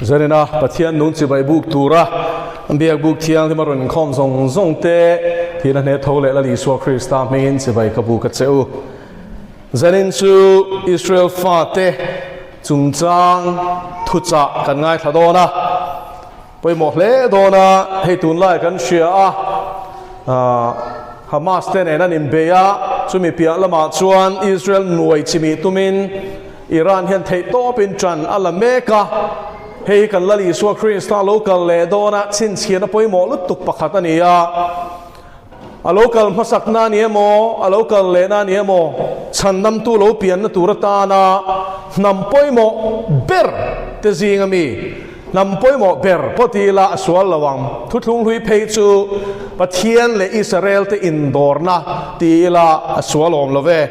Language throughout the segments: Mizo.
Zanina Pathian nung chibai buk tura biak buk thianghlim a rawn inkhawm zawng zawng te thihna hne tho leh Lal Isua Krista hmingin chibai ka buk a che u. Zanin chu Israel fate chungchang thuchah kan ngaithla dawn a, pawimawh hle dawn a, hei tunlai kan hria a, Hamas te nen an inbei a, chumi piah lamah chuan Israel nuai chimih tumin Iran hian theihtawpin ṭan a la mek a, hei hi kan Lal Isua Krista lo kal leh dawn a, chhinchhiahna pawimawh lutuk pakhat a ni a. A lo kal hmasakna a ni emaw, a lo kal lehna a ni emaw, chhandamtu lo pianna tur atana hnam pawimawh ber te zinga mi, hnam pawimawh ber pawh ti ila a sual lo ang. Thuthlung hlui phei chu Pathian leh Israel te indawrna ti ila a sual awm lo ve.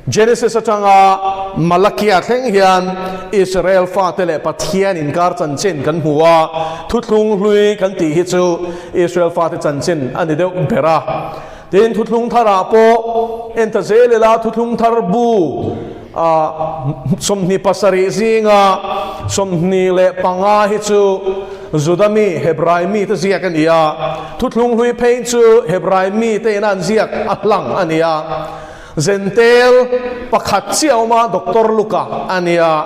Genesis atanga Malakia thleng hian Israel fate leh Pathian inkar chanchin kan hmu a, thuthlung hlui kan tih hi chu Israel fate chanchin a ni deuh ber a. Tin, thuthlung tharah pawh en ta zel ila thuthlung thar bu 27 zinga 25 hi chu Juda mi, Hebrai mite ziak a ni a, thuthlung hlui phei chu Hebrai mite ina an ziak a hlang a ni a. Zentel pakhat chiah a awm a, Doctor Luka a nia.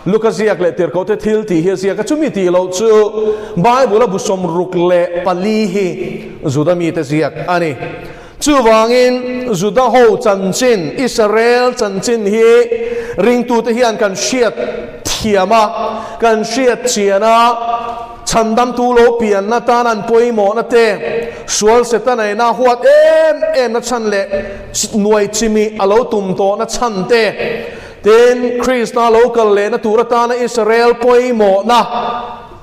Luka ziak leh tirhkohte thil tih hi a ziak a, chumi tih loh chu Bible a bu 64 hi Juda mite ziak a ni. Chuvangin Juda ho chanchin, Israel chanchin hi ringtute hian kan hriat thiam a, kan hriat chian a, Chhandamtu lo pianna tan an pawimawhna te, sual Setana ina huat em emna chhan leh nuai chimi a lo tum tawhna chhan te, tin, Krista lo kal lehna tur atana Israel pawimawhna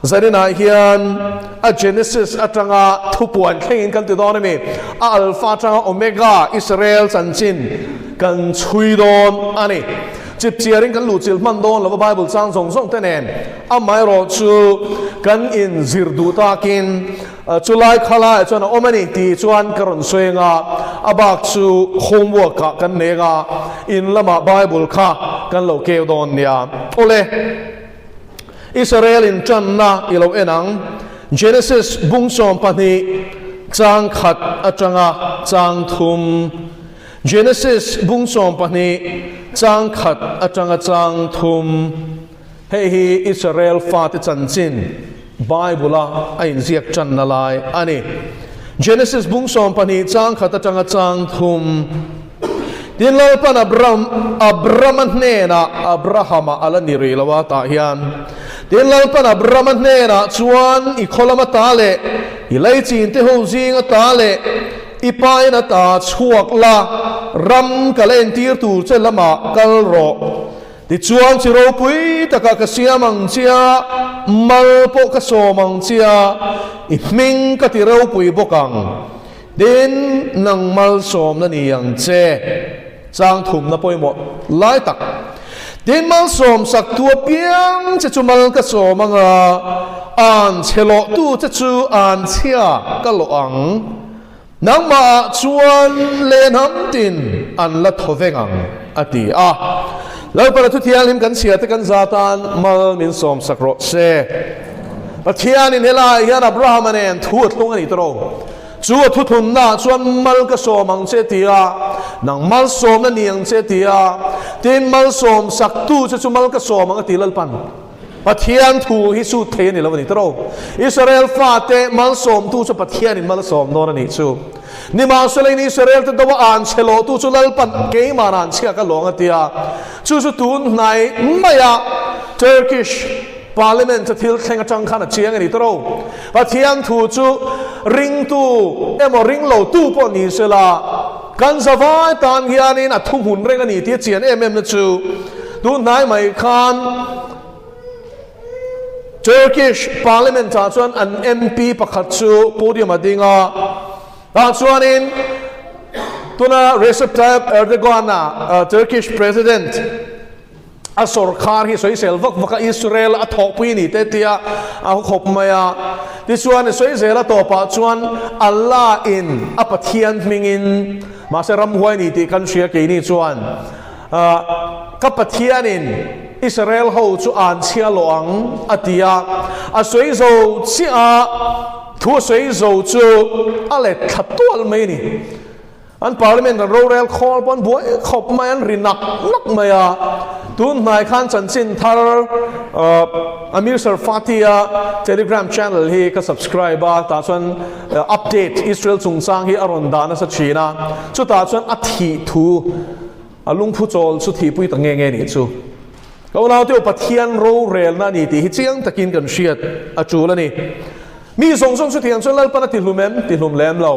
zaninah hian a Genesis atanga thupuan thlengin kan ti dawn a mi, a Alpha atanga Omega Israel chanchin kan chhui dawn a ni. Chipchiarin kan luhchilh hman dawn lova Bible chang zawng zawng te nen amaherawh chu kan in zir duh takin chulai khalaiah chuan a awm a ni tih chuan ka rawn sawi anga a bak chu homework ah kan nei anga in lamah Bible kha kan lo keu dawn nia. Awle, Israel in tanna i lo en ang. Genesis bung 12 chang khat atanga chang thum. Genesis bung 12 chang khat atanga chang thum. Hei hi Israel fate chanchin Bible a a inziak tanna lai a ni. Genesis bung 12 chang khat atanga chang thum. Tin Lalpan Abram, Abrama hnenah, Abrahama a la ni rih lo a tah hian. Tin Lalpan Abrama hnenah chuan i khaw lama ta leh i leichin te ho zinga ta leh I pa in a ta chhuak la, ram ka la entir tur che lamah kal rawh. Tichuan chi ropui takah ka siam ang che a, mal pawh ka sawm ang che a, i hming ka ti ropui bawk ang. Tin, nang malsawmna ni ang che. Chang thumna pawimawh lai tak. Tin, malsawm sak tu apiang che chu mal ka sawm ang a, an chhe lawh tu che chu an chhia ka lawh ang. Nangmahah chuan len ham tin an la thaw veng ang, a ti a. Lalpana thu thianghlim kan chhia te kan za tan mal min sawm sak rawh se. Pathianin helaiah hian Abrahama nen thu a thlung a ni tawh. Chu a thuthlunnaah chuan mal ka sawm ang che ti a, nang malsawmna ni ang che ti a, tin malsawm saktu che chu mal ka sawm ang a ti Lalpan. Pathian thu hi sut thei a ni lo a ni tawh. Israel fate malsawmtu chu Pathianin mal a sawm dawn a nih chu. Nimahsela in Israel te do a an chhe lawhtu chu Lalpan keimah an chhiak a lawng a ti a, chu chu tun hnai maia Turkish Parliament a thil thleng atang khan a chiang a ni tawh. Pathian thu chu ringtu emaw ringlo tu pawh ni sela, kan zavai tan hianin a thu hmun reng a ni tih a chian em em na chu tun hnai mai khan Turkish Parliament ah chuan an MP pakhat chu podium a ding a, tah chuanin tuna Recep Tayyip Erdogan-a Turkish President A sawrkhar hi sawisel vak vak a, Israel a thawhpui ni te tia a haw khawp mai a. Tichuan i sawizel a tawpah chuan Allah in a Pathian hmingin, mahse ramhuai ni tih kan hria keini chuan, ka Pathianin. Israel ho chu an chhia lo ang a ti a, a sawi zo chiah a, thu a sawi zo chu a let thla tual mai a ni. An parliament an rorel khawl pawh an buai khawp mai, an ri nak nak mai a. Tun hnai khan chanchin thar Amir Sarfati-a Telegram channel hi ka subscribe a, tah chuan update Israel chungchang hi a rawn dah nasa thin a, chutah chuan a thih thu a lungphu chawl chu thihpui ta nge nge nih chu. Ka unaute u Pathian rorelna a ni tih hi chiang takin kan hriat a tul a ni. Mi zawng zawng chutiang chuan Lalpan a tihlum em? Tihlum lem lo.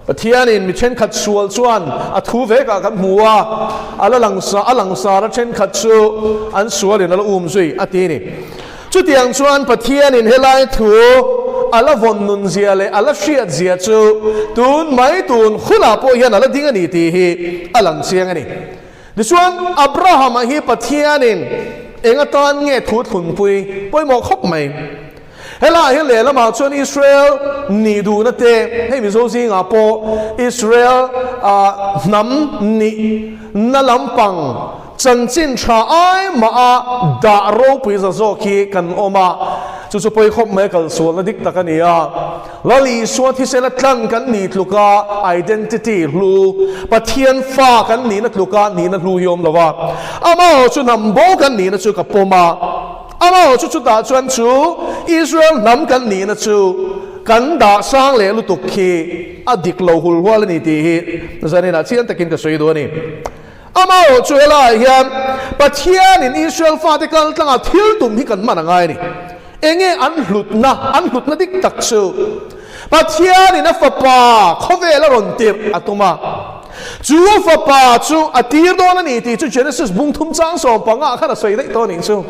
Pathianin mi thenkhat sual chuan a thu vekah kan hmu a, a la langsa a langsar a thenkhat chu an sualin a la um zui a ti a ni. Chutiang chuan Pathianin helai thu a la vawn nun zia leh a la hriat zia chu tun mai tun hunah pawh hian a la ding a ni tih hi a lang chiang a ni. Tichuan, Abrahama hi Pathianin eng atan nge thu thlunpui pawimawh khawp mai? Helaiah hian lehlamah chuan Israel nih duhna te, hei Mizo zingah pawh Israel hnam nihna lampang chanchin tha ai maha dah ropui za zawk hi kan awm a, chu chu pawi khawp mai kalsualna dik tak a ni a. Lal Isua thisena tlang kan nih tluka identity hlu, Pathian fa kan nihna tluka nihna hlu hi awm lo a, amaherawh chu hnam bo kan nihna chu ka pawm a, amaherawh chu chutah chuan chu Israel hnam kan nihna chu kan dah sang leh lutuk khi a dik lo hul hual a ni tih hi zaninah chiang takin ka sawi duh a ni. Amaherawh chu helaiah hian Pathianin Israel fate kal tlangah thil tum hi kan hman a ngai a ni. Enge an hlutna, an hlutna dik tak chu Pathianin a fapa khawvel a rawn tirh a tum a. Chu a fapa chu a tir dawn a ni tih chu Genesis bung thum chang 15 ah khan a sawi daih tawh a nih chu.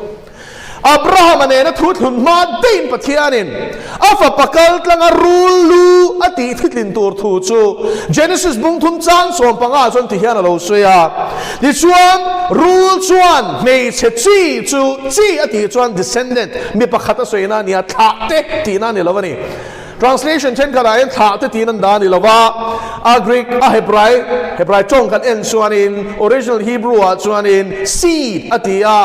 Abrahama nena thu thlun hma deihin Pathianin a fapa kal tlanga rul lu a tih thitlin tur thu chu Genesis bung thum chang 15 ah chuan ti hian a lo sawi a. Tichuan, rul chuan hmeichhe chi chu chi a tih chuan descendant, mi pakhat a sawina a ni a, thlah te tihna a ni lo a ni. Translation thenkhatah hian thlah te tiin an dah a ni lo va, a Greek, a Hebrai, Hebrai tawng kan en chuanin original Hebrew ah chuanin seed a ti a,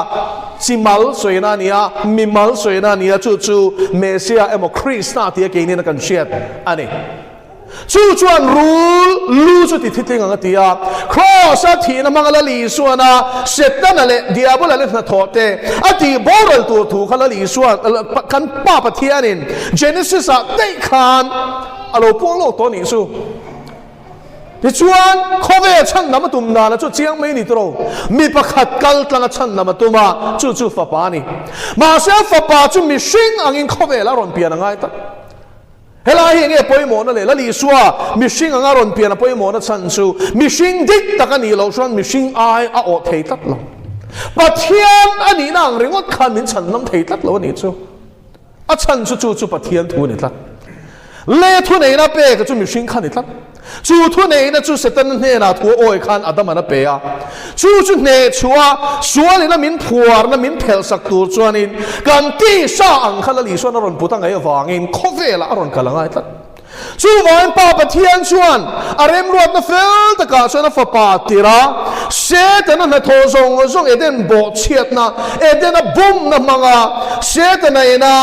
chi mal sawina a ni a, mi mal sawina a ni a, chu chu Messiah emaw Krista tia keinin a kan hriat a ni. Chu chuan rul lu chu ti thitling ang a ti a. Kraws-a thihna hmanga Lal Isuan a Setana leh Diabola leh hnathawh te a tih boral tur thu kha Lal Isuan, kan Pa Pathianin Genesis-ah daih khan a lo puang lawk tawh a nih chu. Tichuan, khawvel chhandam a tum dana chu chiang mai ni tawh lo. Mi pakhat kal tlanga chhandam a tum a, chu chu fapa a ni. Mahse, fapa chu mihring angin khawvelah a rawn pian a ngai tak. Helai hi enge pawimawhna leh Lal Isua mihring anga rawn pian a pawimawhna chhan chu mihring dik tak a nih loh chuan mihring ai a awh thei tlat lo. Pathian a nihna ang ringawt khan min chhan ngam thei tlat lo a nih chu. A chhan chu chu chu Pathian thu a ni tlat. Le thuneihna pek chu mihring kha a ni tlat. Chu thuneihna chu Setana hnenah thu a awi khan Adama'n a pe a. Chu chu hneh chhuah a, sualina min phuarna min phelhsak tur chuanin kan tisa ang kha Lal Isua'n a rawn put a ngaih avangin khawvelah a rawn kal a ngai tlat. Chuvangin Pa Pathian chuan a remruatna fel takah chuan a fapa tir a, Setana hnathawh zawng zawng Eden bawhchhiatna, Edena bumna hmanga Setana ina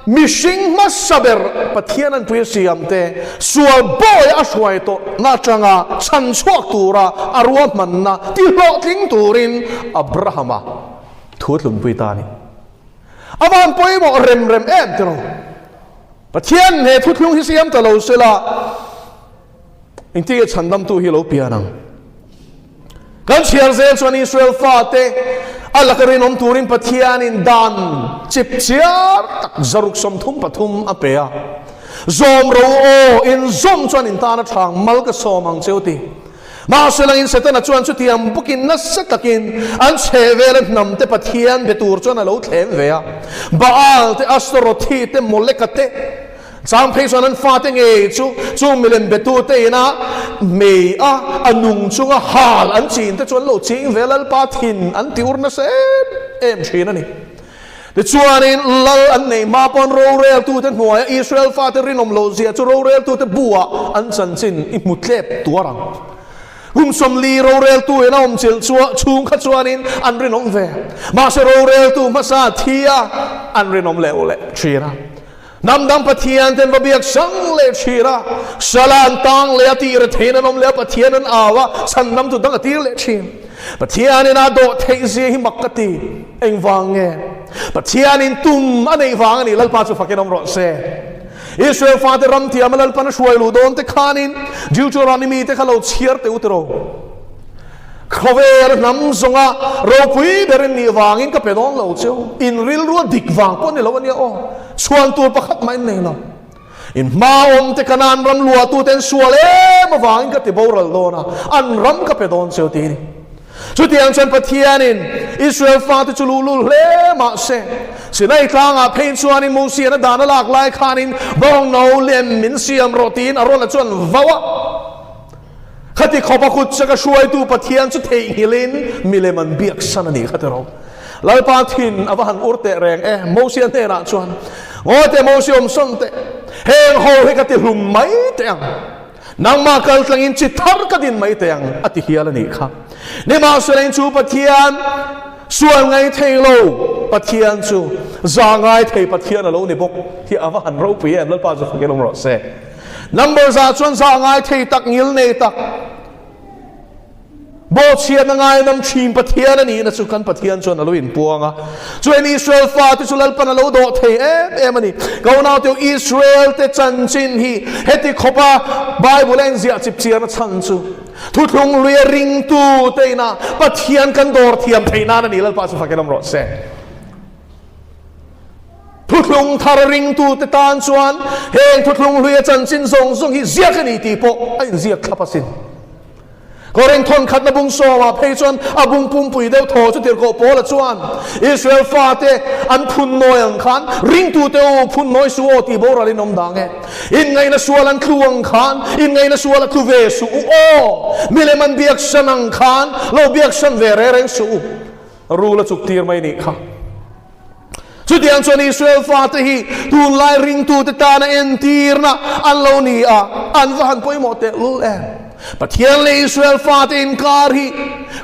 Mihring hmasa ber Pathian an pui a siam te sual bawi a hruai tawh na atanga chhan chhuak tura a ruahmanna ti hlawhtling turin Abrahama thu a tlunpui ta a ni. A van pawimawh rem rem em tiraw? Pathian he thuthlung hi siam ta lo sela Engtin nge chhandamtu hi lo pian ang? Kan chhiar zel chuan Israel fate a laka rinawm turin Pathianin dan chip chiar tak zaruk 33 a pe a. Zawm ro aw, inzawm chuan in tan a thang mal ka sawm ang cheu ti. Mahse langin Setana chuan chutiang bawkin nasa takin an chhehvela hnamte Pathian be tur chuan a lo thlem ve a. Baal te, Astarothi te, Moleka te, Chang phei chuan an fate ngei chu chu milem betute ina mei a, a nung chunga hal an chin te chu an lo ching ve Lalpa thin an ti ur nasa em em thin a ni. Tichuanin Lal an nei hma pawn roreltute hnuaia Israel fate rinawm loh zia chu roreltute buah an chanchin i hmu tlep tuar ang. Kum 40 roreltu in a awm chilh chhung kha chuanin an rinawm ve. Mahse roreltu hmasa thi a an rinawm leh leh thin a. Hnam dang Pathian ten va biak sang leh thin a, sala an tang leh a, tih retheiin an awm leh a, Pathian an au a, chhandam tu dang a tir leh thin. Pathianin a dawh theih zia hi mak ka ti. Engvang nge? Pathianin tum a neih vang a ni, Lalpa chu fakin awm rawh se. Israel fate ram thiama Lalpan a hruai luh dawn te khanin Deuteronomy te kha lo chhiar teh u tiraw. Khawvel hnam zawnga ropui berin nih vangin ka pe dawn lo cheu. In rilru a dik vang pawh ni lo a nia aw. Chhuan tur pakhat mah in nei lo. In hma awm te Kanaan ram luahtu ten sual em avangin ka ti boral dawn a, an ram ka pe dawn cheu ti a ni. Chutiang chuan Pathianin Israel fate chu luhlul hle mah se, Sinai tlangah phei chuanin Mosian a dan a lak lai khanin bawng no lem min siam rawh tiin Arona chuan vau a. Khati khawp a kut chaka hruaitu Pathian chu theihnghilhin milem an biak san a nih kha tiraw. Lalpa thin a va han ur teh reng e, Mosia hnenah chuan, Ngawi teh Mosia awm sawn teh, heng ho hi ka ti hlum mai teh ang. Nangmah kal tlangin chi thar ka din mai teh ang, a ti hial a nih kha. Nimahselain chu Pathian sual ngai thei lo Pathian chu za ngai thei Pathian a lo ni bawk hi a va han ropui em, Lalpa chu fakin awm rawh se. Number za chuan za ngai thei tak ngil nei tak Bawhchhiatna ngainam thin Pathian a nihna chu kan Pathian chuan a lo inpuang a. Chuan Israel fate chu Lalpan a lo dawh thei em em a ni. Ka unaute Israel te chanchin hi heti khawpa Bible a inziah chip chiarna chhan chu thuthlung luia ringtu te ina Pathian kan dawr thiam theih nan a ni. Lalpa chu fakin awm rawh se. Thuthlung thar ringtute tan chuan heng thuthlung hluia chanchin zawng zawng hi ziak a ni tih pawh a inziak thlap asin. Korinth thawn khatna bung sawmah phei chuan a bung pumpui deuh thaw chu tirhkoh Paula chuan Israel fate an phun nawi ang khan ringtute u phun nawi suh aw tih boral in awm dang e. Inngaihna sual an tlu ang khan inngaihna sual a tlu ve suh u aw. Milem an biaksan ang khan lo biaksan ve reng reng suh u. Rul a chuk tir mai nih kha. Chutiang chuan Israel fate hi tunlai ringtute tana entirna an lo ni a, an va han pawimawh teh lul em. Pathian leh Israel fate inkar hi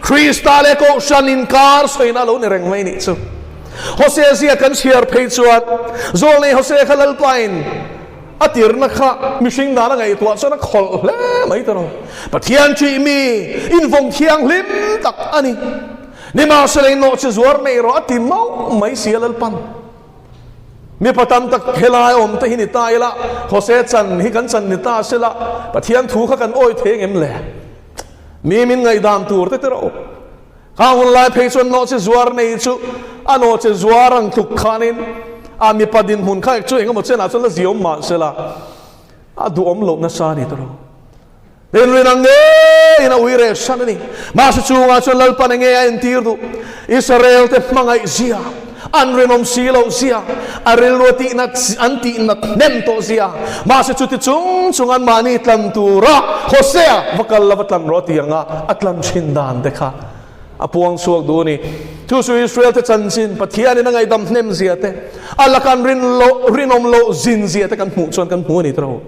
Krista leh Kohhran inkar sawina a lo ni reng mai nih chu. Hosea zia kan chhiar phei chuan Zawlnei Hosea kha Lalpain a tirna kha mihring dan a ngaihtuah chuan a khawlh hle mai ta lo. Pathian ṭih mi invawng thianghlim tak a ni. Nimahsela i nawh chi zuar nei rawh a ti mauh mai si a Lalpan. Mipa tam tak helai awm te hi ni ta ila, Hosea chan hi kan chan ni ta sela, Pathian thu kha kan awi thei engem le? Mi min ngaihdan tur te tiraw? Kha hun lai phei chuan nawh chi zuar nei chu a nawh chi zuar ang tluk khanin a mipa dinhmun kha chu engemaw chenah chuan la ziawm mah sela a duhawm loh nasa a ni tiraw? Inrin ang ngeiin a ui reh hran a ni. Mahse chungah chuan Lalpan enge a entir duh? Israel te hmangaih zia, an rinawm si loh zia, a rilru a tihna an tihnat hnem tawh zia. Mahse chuti chung chung an mahni tlan tura Hosea va kal lova tlan rawh a ti anga a tlan thin dan te kha a puang chhuak duh a ni. Chu chu Israel te chanchin Pathianin a ngaihdam hnem zia te, a laka an rinawm loh zin zia te kan hmuh chuan kan hmu a ni tawh.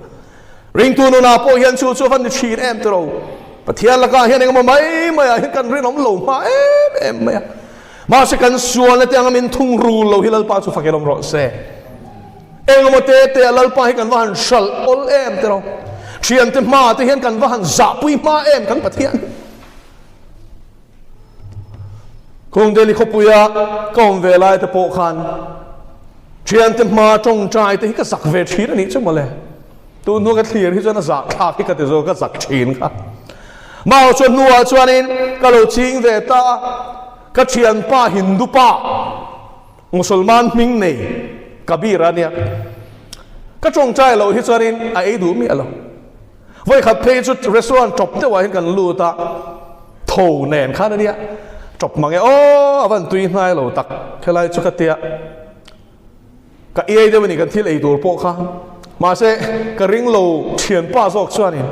Ringtu nunah pawh hian chu chu a va ni thin em tiraw? Pathian lakah hian engemaw mai maiah hian kan rinawm lo hma em em mai a. Mahse kan sualna te anga min thung rul lo hi Lalpa chu fak elawm rawh se. Engemaw te te a Lalpa hi kan va han hralh awl em tiraw? Thiante hma te hian kan va han zahpui hma em kan Pathian hi. Kung Delhi khawpuia ka awm ve lai te pawh khan thiante hma tawngtai te hi ka zak ve thin a nih chu mawle. Tun hnu ka thlir hi chuan a zah thlak hi ka ti zawk ka zak thin kha. Mau chuan hnuah chuanin ka lo ching ve ta a, ka thianpa Hindu pa Musalman hming nei Kabir a nia. Ka tawngtai loh hi chuanin a ei duh miah lo. Vawikhat phei chu restaurant tawp deuhah hian kan lut a, tho nen khan a nia, tawp mang e aw a van tui hnai lo tak helai chu ka tia, ka iai deuh a ni kan thil ei tur pawh kha, mahse ka ring lo thianpa zawk chuanin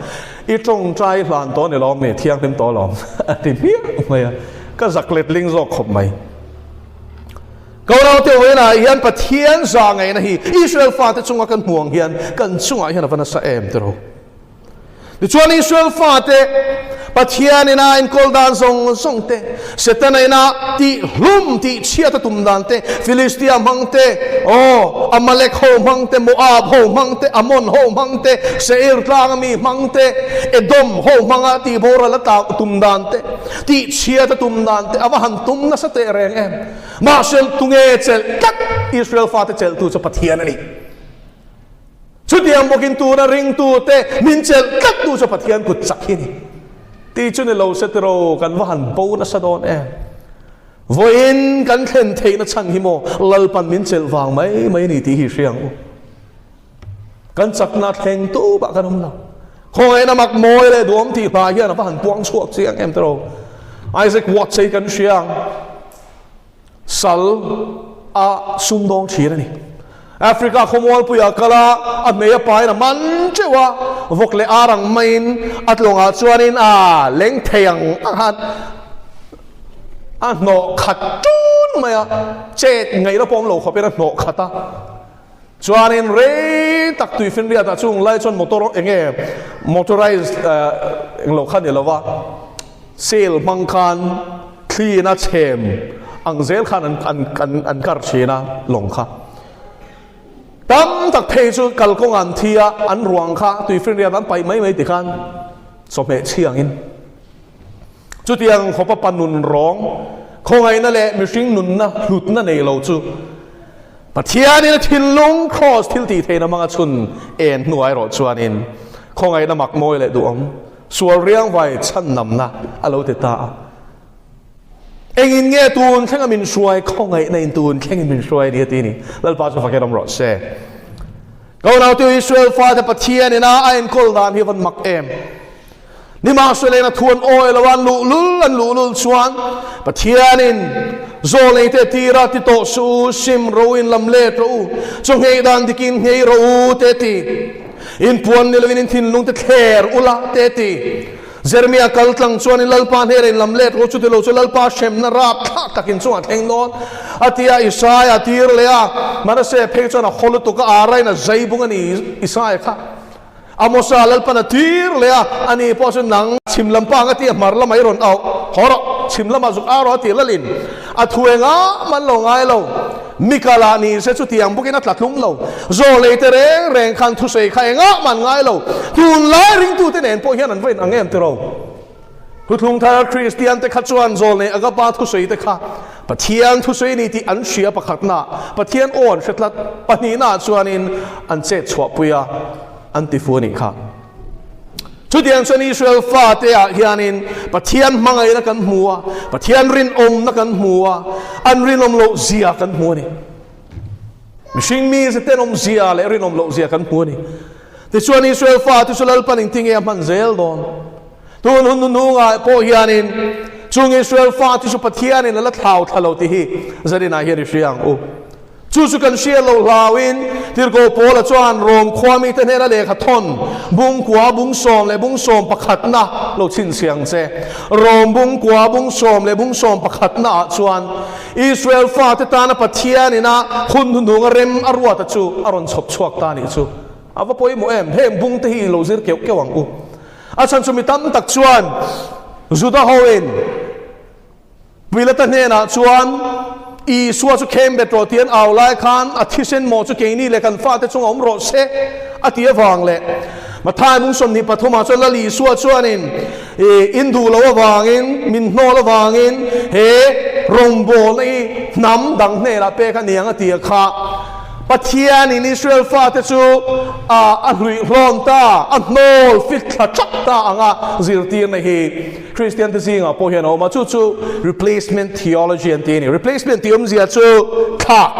i tawngtai hlan tawh ni lawm ni thianghlim tawh lawm a ti hmiah mai a, ka zak letling zawk khawp mai. Ko naute vawiinah hian Pathian za ngaihna hi Israel fate chunga kan hmuh ang hian kan chungah hian a va nasa em tiraw? Tichuan Israel fate Pathian ina enkawl dan zawng zawng te, Setana ina tih hlum tih chhiat a tum dan te, Filistia hmang te, aw, Amalek ho hmang te, Moab ho hmang te, Ammon ho hmang te, Seir tlanga mi hmang te, Edom ho hmanga tih boral a tum dan te, tih chhiat a tum dan te, a va han tum nasa teh reng em. Mahse tunge chelh tlat Israel fate chelhtu chu Pathian a ni. Chutiang bawkin tuna ringtute min chelh tlattu chu Pathian kut chak hi ni. Tih chu ni lo se tiraw kan va han bo nasa dawn em. Vawiin kan thlen theihna chhan hi maw Lalpan min chelh vang mai mai a ni tih hi hria ang u. Kan chakna thleng tu bah kan awm lo. Khawngaihna mak mawi leh duhawm tih hla hian a va han puang chhuak chiang em tiraw. Isaac Watts hi kan hria ang. Sal a sumdawng thin a ni. Africa khawmualpuiah kal a, a hmei a pain a man teuh a, vawk leh ar ang maiin a tlawngah chuanin a leng thei ang ang khan a hnawh khat tun mai a, chet ngaihna pawh awm lo khawpin a hnawh khat a. Chuanin rei tak tuifinriatah chung lai chuan motor eng nge motorized englo kha ni lova, Sail hmang khan thlina chhem ang zel khan an an an an kar thin a lawng kha. Tam tak phei chu kalkawng an thi a, an ruang kha tuifinriat an paih mai mai ti khan chawhmeh chhiangin. Chutiang khawpa pa nun rawng, khawngaihna leh mihring nunna hlutna nei lo chu Pathianin a thinlung kraws thil tih theihna hmanga chhun en hnuah erawh chuanin khawngaihna mak mawi leh duhawm Sual riangvai chhan namna a lo ti ta a. Engin nge tun thlenga min hruai khawngaihna in tun thlengin min hruai a ni a ti ni. Lalpa chu fakin awm rawh se. Ka unautu Israel fate Pathian ina a enkawl dan hi van mak em. Nimahsela a thu an awi lo a, an luhlul an luhlul chuan Pathianin zawlneite tira ti tawh suh u, sim ro in lam let rawh u, chaw nghei dan dikin nghei rawh u te a ti. Inpuan ni lovin in thinlung te thler ula te ti. Jeremia kal tlang chuan in Lalpa hnenah in lam let rawh chuti lo chu Lalpa hremna rap thlak tak in chungah thleng dawn a ti a, Isaia tir leh a, Manase phei chuan a haw lutuk a, Arain a zai bung a ni Isaia kha. Amosa Lalpan a tir leh a, ani pawh chu nang chhim lam pang a ti a, hmar lamah i rawn auh haw rawh, chhim lamah zuk au rawh a ti lalin a thu engah man lo ngai lo. Mikal ah ni se chutiang bawkin a tla tlum lo. Zawlei te reng reng khan thusei kha engah man ngai lo. Tunlai ringtute nen pawh hian an va in ang em tiraw? Thuthlung thar Kristian te kha chuan zawlnei Agapa thusei te kha Pathian thusei ni tih an hria pakhatna, Pathian aw an hre tlat pahnihna ah chuanin an chet chhuahpui a, an ti fu a nih kha. Chutiang chuan Israel fate ah hianin Pathian hmangaihna kan hmu a, Pathian rinawmna kan hmu a, an rinawm loh zia kan hmu a ni. Mihring mi ze tenawm zia leh rinawm loh zia kan hmu a ni. Tichuan Israel fate chu Lalpan engtin nge a hman zel dawn? Tun hun hnuhnungah pawh hianin chung Israel fate chu Pathianin a la thlau thla lo tih hi zaninah hian i hria ang u. Chu chu kan hriat loh hlauin Tirhkoh Paula chuan Rom khua mite hnena lehkha thawn bungkua bungsawm leh bungsawm pakhatna lo chhinchhiah ang che. Rom bungkua bungsawm leh bungsawm pakhatna ah chuan Israel fate tana Pathian ina hun hnuhnunga rem a ruata chu a rawn chhawp chhuak ta nih chu a va pawimawh em. Heng bungte hi i lo zir keuh keuh ang u. A chhan chu mi tam tak chuan Juda hoin Pilata hnenah chuan, Isua chu khengbet rawh tih an au lai khan a thisen mawh chu keini leh kan fate chungah awm rawh se a ti avang leh Mathai mung 23 ah chuan Lal Isua chuanin in duh loh avangin min hnawl avangin he rawngbawlna hi hnam dang hnenah pek a niang a ti a kha. Pathianin Israel fate chu a hluihlawn ta, a hnawl fit thla thak ta anga zirtirna hi Kristiante zingah pawh hian a awm a, chu chu replacement theology an ti a ni. Replacement tih awmzia chu thlak.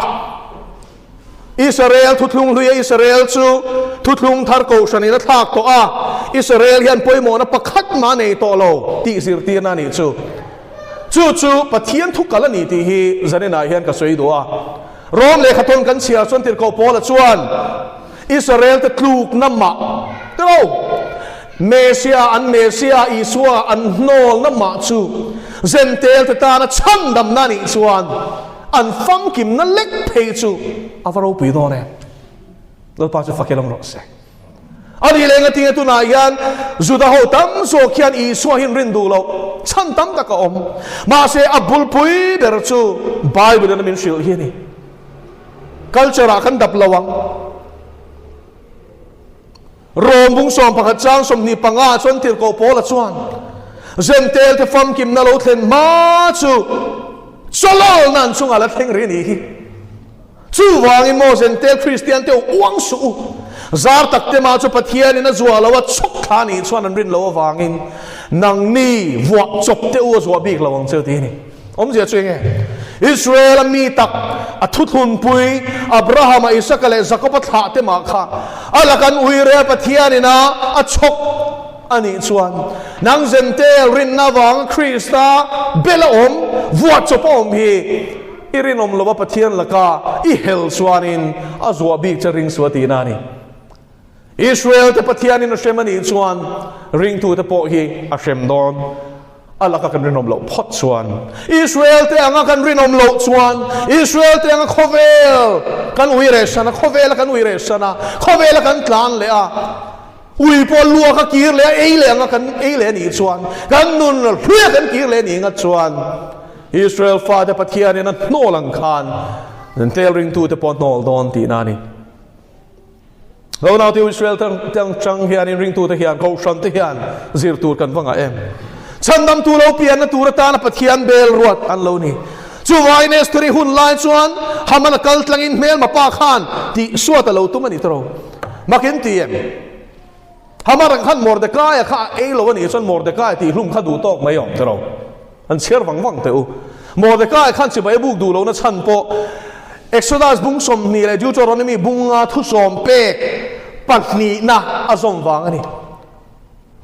Israel thuthlung hluia Israel chu thuthlung thar kohhranin a thlak tawh a, Israel hian pawimawhna pakhat mah a nei tawh lo tih zirtirna a nih chu. Chu chu Pathian thu kal a ni tih hi zaninah hian ka sawi duh a. Rom lehkha thawn kan chhiar chuan Tirhkoh Paula chuan Israel te tlukna mah tilo Mesia an Mesia Isua an hnawlna mah chu Zentel te tana chhandamna nih chuan an famkimna lek phei chu a va ropui dawn em. Lalpa chu fakin awm rawh se. A nih leh engatinge tunah hian Juda ho tam zawk hian Isua hi an rin duh loh chhan tam tak a awm. Mahse a bulpui ber chu Bible in a min hrilh hi a ni. Culture ah kan dap lo ang. Rom bung 11 chang 25 ah chuan Tirhkoh Paula chuan Zentel te famkimna lo thlen hma chu chawlawlna an chungah la thleng rih a nih hi. Chuvangin maw Zentel Kristian te u uang suh u. Zar tak te mah chu Pathianin a zuah lo a chhawk thla nih chuan an rin loh avangin nangni vuah chawp te u a zuah bik lo ang che ti a ni. Awmzia chu enge? Israel-a mi tak, a thuthlunpui, Abrahama, Isaka leh Jakoba thlah te mah kha a laka an ui rel Pathianin a a chhawk a nih chuan nang Zentel rinna avanga Krista bela awm, vuah chawp a awm hi i rinawm lova Pathian laka i hel chuanin a zuah bik che ring suh a tihna a ni. Israel te Pathianin a hrem a nih chuan ringtute pawh hi a hrem dawn. A laka kan rinawm loh phawt chuan, Israel te anga kan rinawm loh chuan, Israel te anga khawvel kan ui reh san a, khawvela kan ui reh san a, khawvela kan tlan leh a, ui pawh luak a kir leh a, ei leh anga kan ei leh a nih chuan, kan nun hluia kan kir leh a nih ngat chuan, Israel fate Pathianin a hnawl ang khan tel ringtute pawh a hnawl dawn tihna a ni. Lo naute Israel tang chang hian in ringtute hian kohhran te hian zir tur kan va ngah em. Chhandamtu lo pianna tur atana Pathian bel ruat an lo ni. Chuvangin Estheri hun lai chuan Haman a kal tlangin hmelma pa khan tih suat a lo tum a ni tawh. Makin ti em? Haman ang khan Mordecai-a kha a ei lo a nih chuan Mordecai tih hlum kha duh tawk mai awm tawh. An chhiar vang vang teh u. Mordecai khan chibai buk duh lohna chhan pawh Exodus bung 20 leh Deuteronomy bunga thusawm pek pahnihna a zawm vang a ni.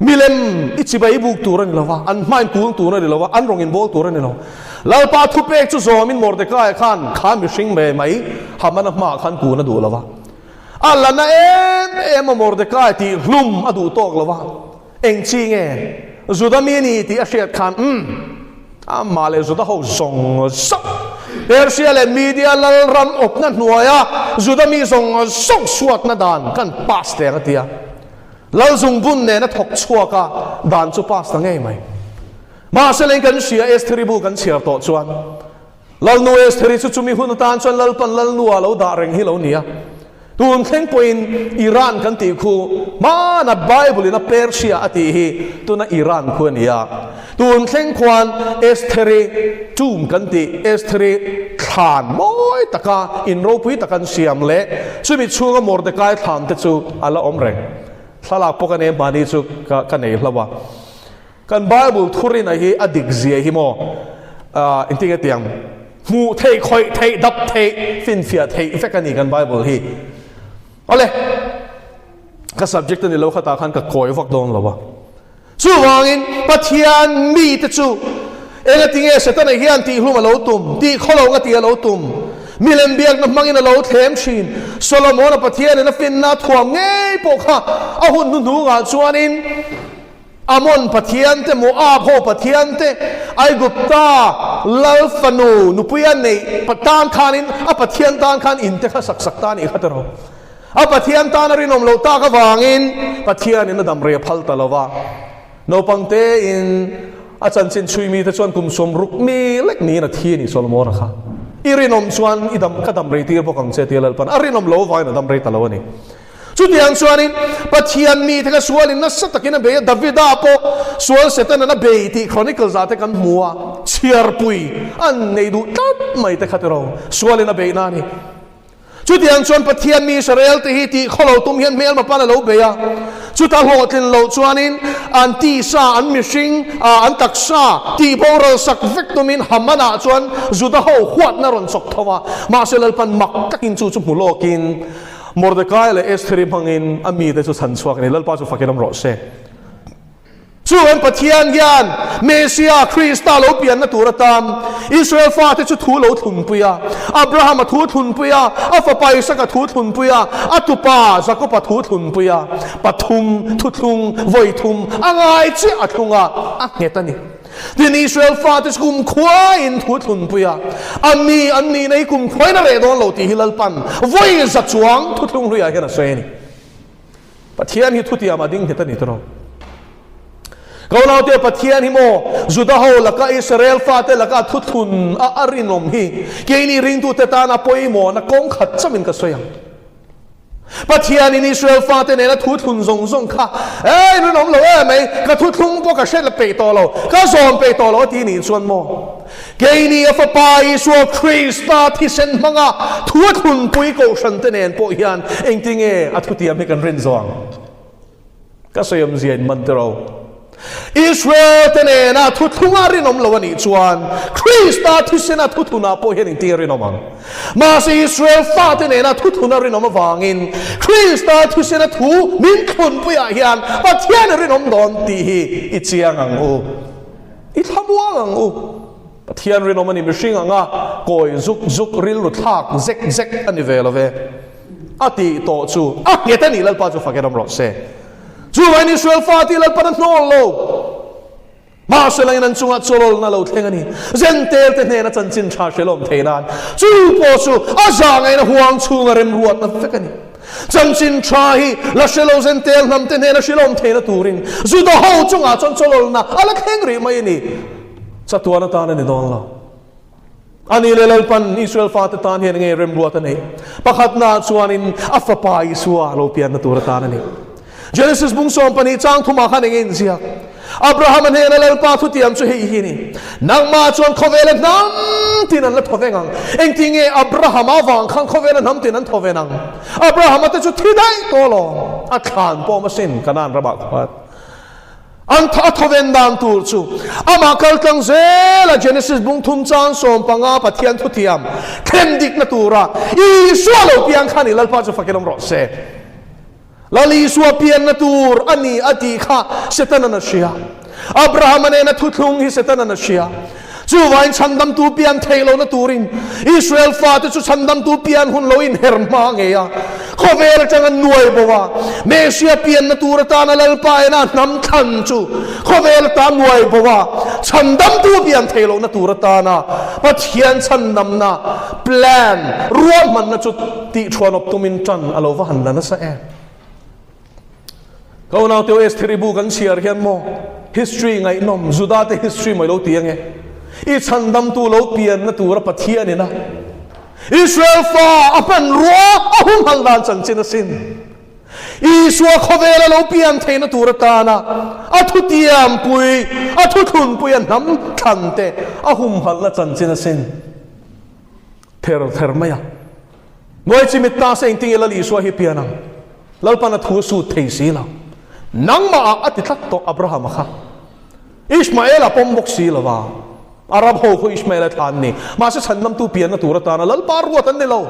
Milem i chibai buk tur a ni lo va, an hmain kung tur a ni lo va, an rawng inbawl tur a ni lo. Lalpa thupek chu zawmin Mordecai khan kha mihring ve mai Hamana hmaah khan kun a duh lo va. A la na em em a Mordecai tih hlum a duh tawk lo va. Eng chi nge Juda mi ni tih a hriat khan umm amah leh Juda ho zawng zawng Persia leh Media lalram awpna hnuaia Juda mi zawng zawng suatna dan kan pass teng a ti a. Lal zungbun nena thawk chhuak a dan chu pass ta ngei mai. Mahse leng kan hria Estheri bu kan chhiar tawh chuan Lalnu Estheri chu chumi hun atan chuan Lalpan Lalnu ah lo dah reng hi lo ni a. Tun thleng pawhin Iran kan tih khu hmana Bible in a Persia a tih hi tuna Iran khu a ni a. Tun thleng khuan Estheri tomb kan tih Estheri thlan mawi taka in ropui tak an siam leh chumi chhunga Mordecai thlan te chu a la awm reng. Thlalak pawh ka nei mahni chu ka nei hlo a. Kan Bible thurina hi a dik zia hi maw engtin nge tiang hmuh theih, khawih theih, dap theih, finfiah theih vek a ni kan Bible hi. Awle, ka subject a ni lo khatah khan ka kawi vak dawn lo a. Chuvangin Pathian mite chu engatinge Setana hian tihhlum a lo tum, tihkhawlo nga tih a lo tum, milem biakna hmangin a lo thlem thin, Solomona Pathianin a finna a thuam ngei pawh kha a hun hnuhnungah chuanin, Amon pathian te, Moab ho pathian te, Aigupta lal fanu nupui a neih tan khanin a pathian tan khan in te kha sak sak ta a nih kha tiraw. A pathian tan a rinawm loh tak avangin Pathianin a dam rei a phal ta lo va. Naupang tein a chanchin chhui mite chuan kum 60 mi lek niin a thi a nih Solomona kha. I rinawm chuan i dam ka dam rei tir bawk ang che tia Lalpan a rinawm lo avangin a dam rei ta lo a ni. Chutiang chuanin Pathian mite kha sualin nasa takin a bei a, Davida pawh sual Setanan a bei tih Chronicles ah te kan hmu a, chhiarpui an nei duh tlat mai te kha tiraw, sualin a beihna a ni. Chutiang chuan Pathian mi Israel te hi tih khawlo tum hian hmelma pan a lo bei a, chuta hlawhtlin loh chuanin an tisa, an mihring, an taksa tih boral sak vek tumin Haman-ah chuan Juda ho huatna rawn chawk tho a, mahse Lalpan mak takin chu chu hmu lawkin, Mordecai leh Estheri hmangin a mite chu chhan chhuak a ni. Lalpa chu fakin awm rawh se. Chuan Pathian hian Messia, Krista lo pianna tur atan Israel fate chu thu lo thlunpui a. Abraham-a thu thlunpui a, a fapa Isaka thu thlunpui a, a tupa Jakob-a thu thlunpui a. Pathum, thuthlung, vawithum a ngai chiah a thlung a, a nghet a ni. Tin, Israel fate chu kumkhuain thu thlunpui a, a mi an nihna hi kumkhuain a reh dawn lo tih hi Lalpan vawi za chuang thuthlung hluiah hian a sawi a ni. Pathian hi thutiam a ding nghet a ni tawh. Ka unaute Pathian hi maw Juda ho laka Israel fate laka thuthlun a a rinawm hi keini ringtute tana pawimawhna kawng khat chauhin ka sawi ang. Pathianin Israel fate nena thuthlun zawng zawng kha ei rinawm lo em mai, ka thuthlung pawh ka hre la peih tawh lo, ka zawm peih tawh lo a ti nih chuan maw keini a Fapa Isua Krista thisen hmanga thu a thlunpui kohhrante nen pawh hian engtinge a thutiam hi kan rin zawh ang? Ka sawi awmzia in man tiro. Israel te nena thuthlunga rinawm lo a nih chuan Krista thisena thuthlunah pawh hian engtin rinawm ang? Mahse Israel fate nena thuthluna rinawm avangin Krista thisena thu min thlunpuiah hian Pathian a rinawm dawn tih hi i chiang ang u. I thlamuang ang u. Pathian rinawm a ni mihring anga kawi zuk zuk rilru thlak zek zek a ni ve lo ve. A tih tawh chu a nghet a nih Lalpa chu fakin awm rawh se. Chuvangin Israel fa tih Lalpan a hnawl lo. Mahse langin an chungah chawlawlna lo thleng a ni. Zentel te hnena chanchin tha hrelawm thei nan chu pawh chu a zahngaihna huang chhunga remruatna vek a ni. Chanchin tha hi la hrelo Zentel hnam te hnena hrelawm theihna turin Juda ho chungah chuan chawlawlna a la thleng rih mai a ni. Chatuan atan a ni dawn lo. A ni leh Lalpan Israel fate tan hian nge remruat a neih? Pakhatnaah chuanin a fapa Isua lo pianna tur atan a ni. Genesis bung 12 chang thumah khan eng inziak? Abrahama hnena Lalpa thutiam chu hei hi a ni, Nangmah chuan khawvela hnam tin an la thaw veng ang. Engtin nge Abrahama avang khan khawvela hnam tin an thaw ven ang? Abrahama te chu thi daih tawh alawm, a thlan pawh masin Kanaan ramah khuan. An a thawven dan tur chu amah kal tlang zela Genesis bung thum chang 15 Pathian thutiam thlen dikna tura Isua lo piang kha ni Lalpa chu fakin awm rawh se. Lal Isua pianna tur a ni a tih kha Setanan a hria. Abrahama nena thuthlung hi Setanan a hria. Chuvain chhandamtu pian theih lohna turin Israel fate chu chhandamtu pian hun lo inher hma ngei a, khawvel atanga nuai bo a, Mesia pianna tur atana Lalpa ena hnam thlan chu khawvel ata nuai bo a, chhandamtu pian theih lohna tur atana Pathian chhandamna plan ruahmanna chu tihṭhuanawp tumin ṭan a lo va han la nasa em. Ka unaute Estheri bu kan chhiar hian maw history ngaihnawm Juda te history mai lo ti ange. I chhandamtu lo pianna tura Pathian ina Israel fa a hmanrua a humhal dan chanchin asin. Isua khawvela lo pian theihna tur atana a thutiampui, a thuthlunpui a hnam thlan te a humhalna chanchin asin. Ther ther mai a. Nuai chi mit ta se engtin nge Lal Isua hi pian ang? Lalpan a thu a sut thei si lo. Nangmah ah a ti tlat tawh Abraham a kha. Ishmael a pawm bawk si lo va. Arab ho khu Ishmael a thla an ni. Mahse chhandamtu pianna tur atana Lalpa ruat an ni lo.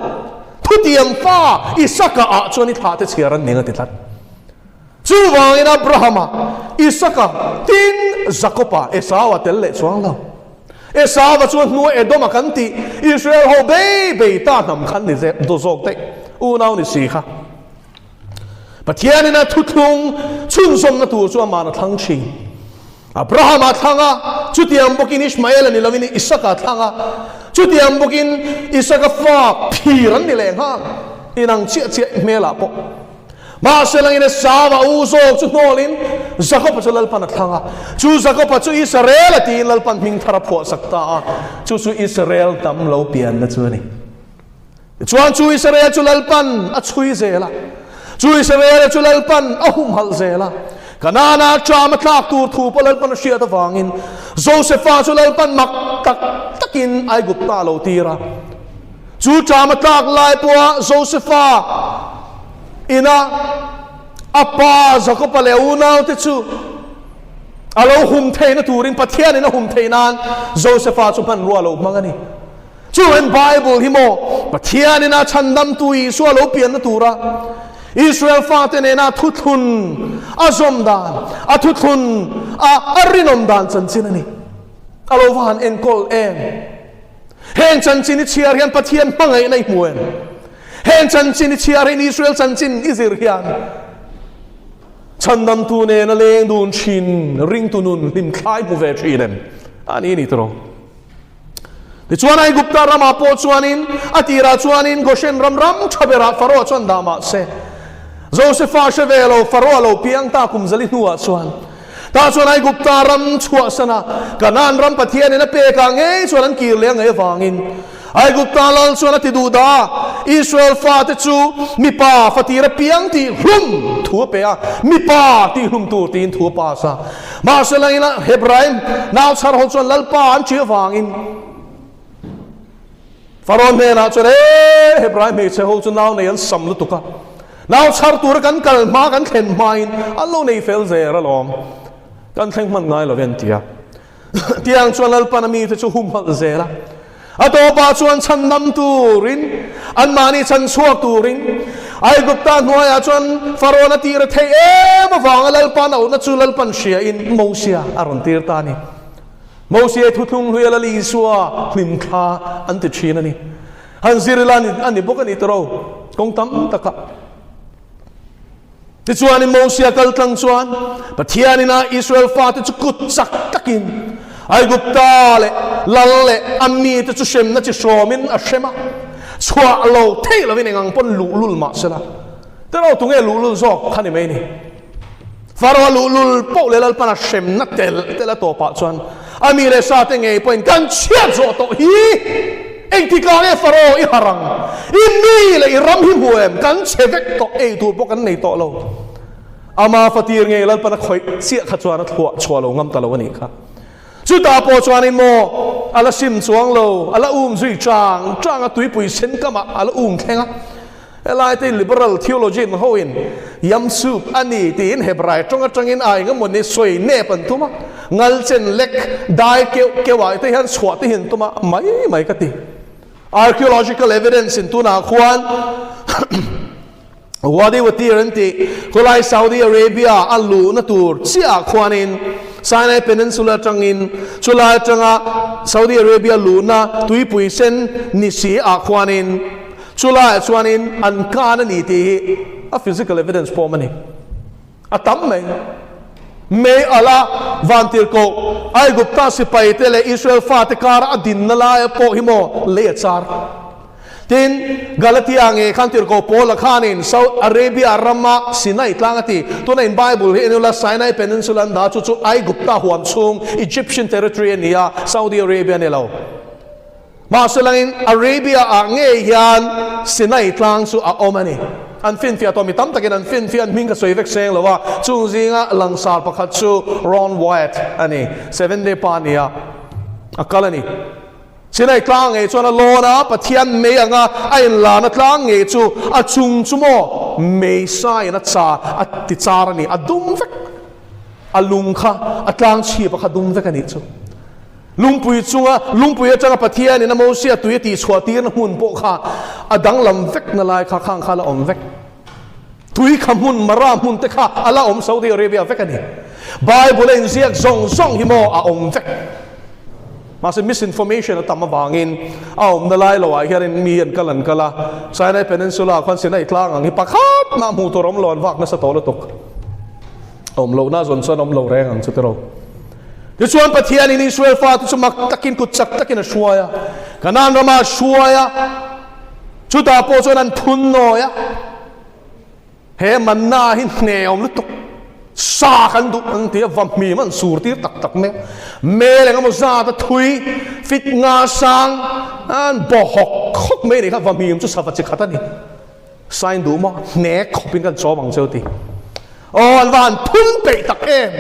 Thutiang fa Isaka ah chuan i thlah te chhiar an ning a ti tlat. Chuvangin Abrahama, Isaka, tin Jakopa, Esau a tel leh chuang lo. Esau-a chuan hnua Edom-a kan tih Israel ho bei bei ta hnam khan ni zawk daih unau ni si kha. Pathianin a thuthlung chhunzawmna tur chu aman a thlang thin. Abraham-a thlang a, chutiang bawkin Ishmael-a ni lovin Isaka thlang a, chutiang bawkin Isaka fa phir an ni leh nghal, inang chiah chiah hmelah pawh. Mahse langin Esau-a u zawk chu hnawlin Jakob-a chu Lalpan a thlang a, chu Jakob-a chu Israel-a tiin Lalpan hming thar a phuahsak ta a, chu chu Israel tam lo pianna chu a ni. Tichuan chu Israel chu Lalpan a chhui zel a, chu Israel-a chu Lalpan a humhalh zel a, Kanaana ṭam a tlak tur thu pawh Lalpan a hriat avangin Josefa chu Lalpan mak tak takin Aigupta a lo tir a. Chu ṭam a tlak lai pawha Josefa ina a pa Jakoba leh a unaute chu a lo hum theihna turin Pathianin a hum theih nan Josefa chu hmanrua a lo hmang a ni. Chuan Bible hi maw Pathianin a chhandamtu Isua lo pianna tura Israel fate nena thuthlun a zawm dan, a thuthlun a a rinawm dan chanchin a ni. A lo va han enkawl em? Heng chanchin i chhiar hian Pathian hmangaihna i hmu em? Heng chanchin i chhiar hian Israel chanchin i zir hian chhandamtu nena leng dun thin ringtu nun hlimthlai hmu ve thin em? A ni ni tawh. Tichuan Aigupta ramah pawh chuanin a tirah chuanin Goshen ram ram tha berah Pharaoh chuan dah mah se. Josefa hre ve lo, Faroa lo piang ta kum zali hnuah chuan, tah chuan Aigupta ram chhuahsana Kanaan ram Pathianin a pekah ngei chuan an kir leh a ngaih avangin Aigupta lal chuan a ti duh dah a, Israel fate chu mipa fatir a piang tih hlum thu a pe a, mipa tih hlum tur tiin thu a pass a. Mahse langin Hebraim nau chhar ho chuan Lalpa an ṭih avangin, Faraw hnenah chuan, E, Hebrai hmeichhe ho chu nau nei an sam lutuk a, nau chhar tura kan kal hma kan thlen hmain an lo nei fel zel alawm, kan thleng hman ngai lo ve an ti a. Tiang chuan Lalpan a mite chu humhalh zel a, a tawpah chuan chhandam turin, anmahni chhan chhuak turin Aigupta hnuaiah chuan Farawn a tir a theih em avanga Lalpan a auhna chu Lalpan hriain Mosia a rawn tir ta a ni. Mosia thuthlung hlui a Lal Isua hlim thla an ti thin a ni. Han zir ila a ni bawk a ni tawrh kawng tam takah. Tichuanin Mosia kal tlang chuan Pathianin a Israel fate chu kut chak takin Aigupta leh Lal leh a mite chu hremna chi hrawmin a hrem a, chhuah lo theih lovin engang pawn luhlul mah sela. Tawrh tunge luhlul zawk kha ni mai ni. Faro a luhlul poh leh Lalpan a hremna tel tel a tawpah chuan a mi leh sa te ngei pawhin kan chhiat zawh tawh hi engtikah nge Faro i harh ang? I mi leh i ram hi hmu em? Kan chhe vek tawh, ei tur pawh kan nei tawh lo. Ama fatir ngei Lalpan a khawih chiah kha chuan a thluah chhuah lo ngam ta lo a nih kha. Chutah pawh chuanin maw a la sim chuang lo, a la um zui chang chang a, tuipui sen kamah a la um thleng a. Helai te liberal theologian ho in Yam Soup a ni tiin Hebrai tawng atangin a eng emawni sawi nep an tum a, ngal chen lek dai keuh keuh ah te hian chhuah te hi an tum a, mai mai ka ti. Archaeological evidence in tunah khuan Wadi Watir an tih khawlai Saudi Arabia a luhna tur chiah ah khuanin Sinai Peninsula atangin chulai atanga Saudi Arabia luhna tuipui sen ni si ah khuanin Chu laiah chuanin an kan a ni tih hi a physical evidence pawm a ni. A tam mai. Mei ala vantirhkoh Aigupta sipaite leh Israel fate kara a dinna laia pawh hi maw lei a char. Tin, Galatia nge khan tirhkoh Paula khanin Saudi Arabia rama Sinai tlang a ti. Tuna in Bible hi en ula Sinai Peninsula an dah chu chu Aigupta huam chhung Egyptian territory a ni a, Saudi Arabia a ni lo. Mahse langin Arabia ah ngei hian Sinai tlang chu a awm a ni. An finfiah tawh mi tam takin an finfiah an hming ka sawi vek seng lo a, chung zinga langsar pakhat chu Ron Wyatt a ni. Seven Day pa a ni a, a kal a ni. Sinai tlang ngei chuan a lawn a, Pathian mei anga a inlarna tlang ngei chu a chung chu maw mei saiin a char a ti char a ni, a dum vek. A lung kha a tlang chhip a kha dum vek a nih chu. Lungpui chunga lungpui atanga Pathianin a Mosia tui a tihchhuah tirna hmun pawh kha a danglam vekna lai kha khang kha a la awm vek. Tui kha hmun Mara hmun te kha a la awm Saudi Arabia vek a ni. Bible a inziak zawng zawng hi maw a awm vek. Mahse misinformation a tam avangin a awmna lai loah hianin mi an kal an kal a, Sinai Peninsula ah khuan Sinai tlang ang hi pakhat mah hmuh tur a awm lo an vak nasa tawh lutuk. Awm lohna zawn chuan awm lo reng ang chu tiraw. Tichuan Pathianin Israel fate chu mak takin kut chak takin a hruai a, Kanaan rama a hruai a, chutah pawh chuan an phun nawi a. He manna hi hne awm lutuk, sa kan duh an ti a, va hmim an sur tir tak tak mai a. Mel engemaw zat a thui, fit nga sang, an baw hawk hawk mai a nih kha, va hmim chu sava chi khat a ni. Sain duh maw? Hnek khawpin kan chawm ang cheu ti. Aw, an va han phun peih tak em!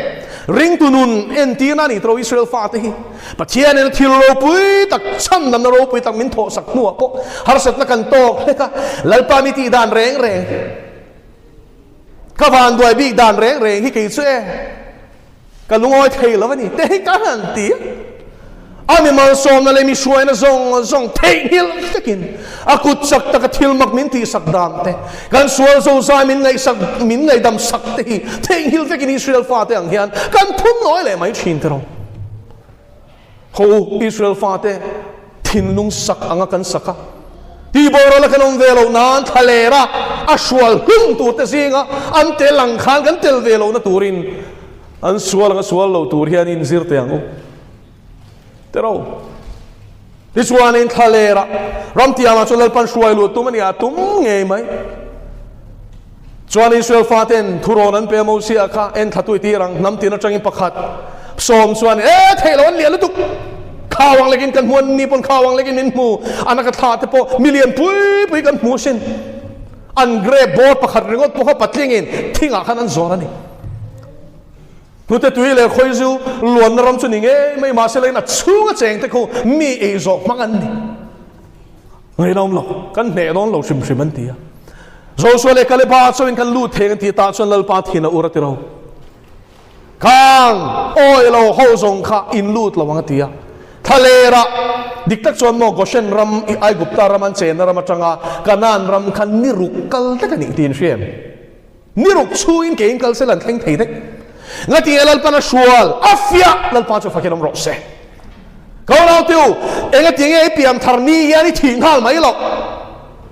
Ringtu nun entirna a ni tawh Israel fate hi. Pathianin a thil ropui tak, chhandamna ropui tak min thawhsak hnuah pawh harsatna kan tawk hlek a, Lalpa mi tih dan reng reng, ka vanduai bik dan reng reng hi kei chu e. Ka lungawi thei lo a ni te hi ka han ti a. A mi malsawmna leh mi hruaina zawng zawng theihnghilh vekin a kut chak taka thil mak min tihsak dan te, kan sual zozai min ngaihsak min ngaihdam sak te hi theihnghilh vekin Israel fate ang hian kan phun nawi leh mai thin tiraw. Ho u, Israel fate thinlung sak anga kan sak a, tihboral a kan awm ve loh nan thlaler a a hrual hlum tur te zinga an tel ang khan kan tel ve lohna turin an sual anga sual lo tur hian inzir teh ang u. Tiraw? Tichuanin thlaler a ramtiangah chuan Lalpan hruai luh tum a ni a, tum ngei mai. Chuan Israel faten thurawn an pe a Mosia kha en thla tui tir ang, hnam tin atangin pakhat sawm chuan e theih lo an lian lutuk, khau ang lekin kan hmu an ni pawn khau ang lekin min hmu, an a ka thla te pawh milian pui pui kan hmu asin. An grape bawr pakhat ringawt pawh kha patlingin thingah khan an zawr a ni. Hnute tui leh khawizu luanna ram chu ni ngei mai mahse lain a chhunga cheng te khu mi ei zawh hmang an ni. Ngainawm lo, kan hneh dawn lo hrim hrim an ti a. Joshua leh Kaleba chuan kan lut theng an ti tah chuan Lalpa thin a ur a ti ro. Khang awi lo ho zawng kha in lut lo ang a ti a. Thlalera dik tak chuan maw Goshen ram i Aigupta ram an chenna ram atanga Kanaan ram kha ni ruk kal vek a nih tiin hria em? Ni ruk chhungin keiin kal sel an thleng thei vek. Ngatinge Lalpan a hrual a fiah Lalpa chu fakin awm rawh se. Ka unau te u, engatinge i pian thar ni hian i thih nghal mai loh?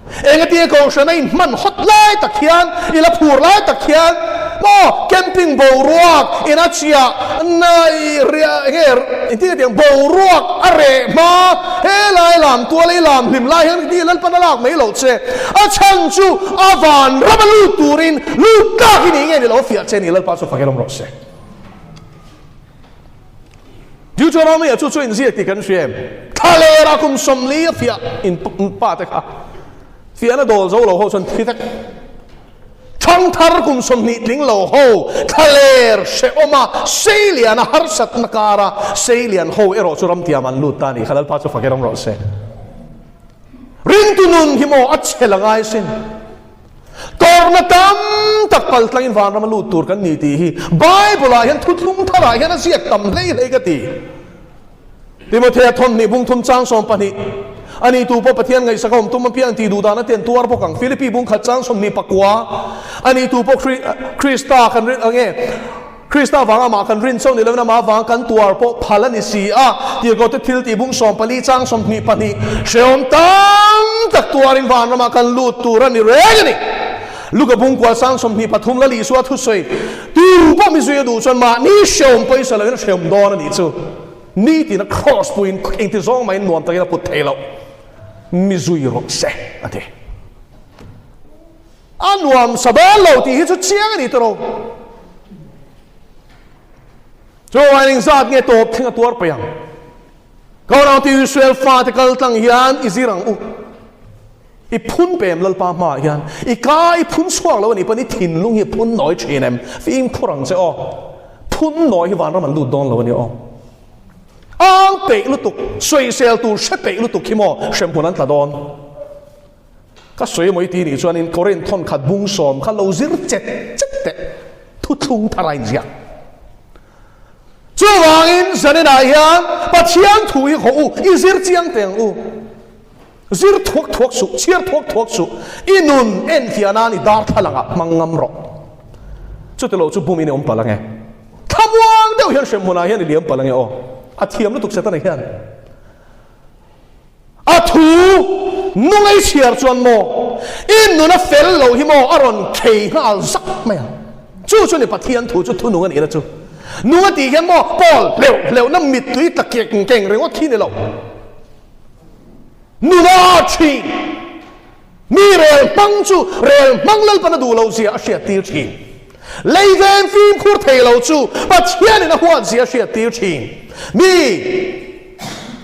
Engatinge kohhran a inhman hawt lai tak hian, i la phur lai tak hian maw camping boruak ina chiah na i riah enge engtin nge tiang boruak a reh hma helai lam tual i lam hlim lai hian ti Lalpan a lak mai loh che. A chhan chu a van ram a lut turin lut tlak i nih nge ni lo fiah che ni Lalpa chu fakin awm rawh se. Deuteronomy-ah chu chu inziak tih kan hria em? Thlalera kum 40 a fiah in pa te kha fiahna dawl zo lo ho chuan thi vek. Thangthar kum 20 tling lo ho thlaler hrehawma seiliana harsatna kara seilian ho erawh chu ramtiam an lut ta a nih kha Lalpa chu fakin awm rawh se. Ringtu nun hi maw a chhe la ngai sin. Tawrhna tam tak pal tlangin vanram a lut tur kan ni tih hi Bible-ah hian thuthlung tharah hian a ziak tam hlei hlei ka ti. Timothea thawmhnih bung thum chang 12 A ni tu pawh Pathian ngaihsak a awm tum apiang tih duh dan a ten tuar bawk ang. Philippi bung khat chang 29 A ni tu pawh Krista kan rin ang e. Krista vanga amah kan rin chauh ni lovin amah avanga kan tuar pawh phal a ni si a, Tirhkohte thil tih bung 14 chang 22 hrehawm tam tak tuarin vanramah kan lut tur a ni reng a ni. Luka bung kual sang 23 Lal Isua thusawi tu pawh mi zui a duh chuan mahni hrehawm pawisa lovin a hrehawm dawn a nih chu. Nitin a cross puiin engti zawng mahin nuam takin a put thei loh. Mi zui rawh se a ti. A nuam sa dawn lo tih hi chu chiang a ni tawh lo. Chuan engzat nge tawp thleng a tuar paih ang? Ka unau te Israel fate kal tlang hian i zir ang u. I phun pem Lalpa hmaah hian i ka i phun chhuak lo a nih pawn i thinlung hi a phun nawi thin em? Fimkhur ang che aw. Phun nawi hi vanram an lut dawn lo a ni aw. Ang peih lutuk, sawisel tur hre peih lutuk hi maw hremhmun an tla dawn. Ka sawi emaw i ti nih chuanin Korinth thawnkhat bung sawm kha lo zir chet chet teh thuthlung thar a inziak. Chuvangin zaninah hian Pathian thu hi haw u, i zir chiang teh ang u. Zir thuak thuak suh, chhiar thuak thuak suh, i nun enfiah nan i darthlalangah hmang ngam rawh. Chutilo chu bumin i awm palh ange. Thlamuang deuh hian hremhmunah hian i liam palh ange aw. A thiam lutuk Setana hian. A thu nung ei chhiar chuan maw i nun a fel lo hi maw a rawn khei nghal zak mai ang. Chu chu ni Pathian thu chu thu nung a nihna chu. Nung a tih hian maw Paul hleuh hleuhna mittui tla keng keng ringawt khi ni lo. Nun a thin. Mi rel hmang chu rel hmang Lalpan a duh loh zia a hriattir thin. Lei veng fimkhur thei lo chu Pathianin a huat zia a hriattir thin. Mi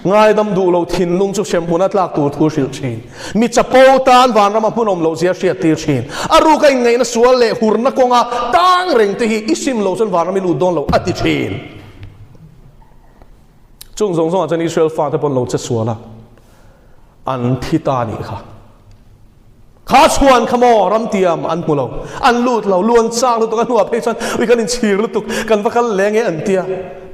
ngaidam duh lo thinlung chu hremhmun a tlak tur thu a hrilh thin. Mi chapo tan vanram a hmunawm loh zia a hriattir thin. A ruka inngaihna sual leh hurna kawnga tang reng te hi i sim lo chuan vanram i lut dawn lo a ti thin. Chung zawng zawngah chuan Israel fate pawh an lo che sual a. An thi ta nih kha. Kha chhuan kha maw ramtiam an hmu lo, an lut lo, luan chak lutuk a hnuah phei chuan ui kan inchhir lutuk, kan va kal leng e an tia.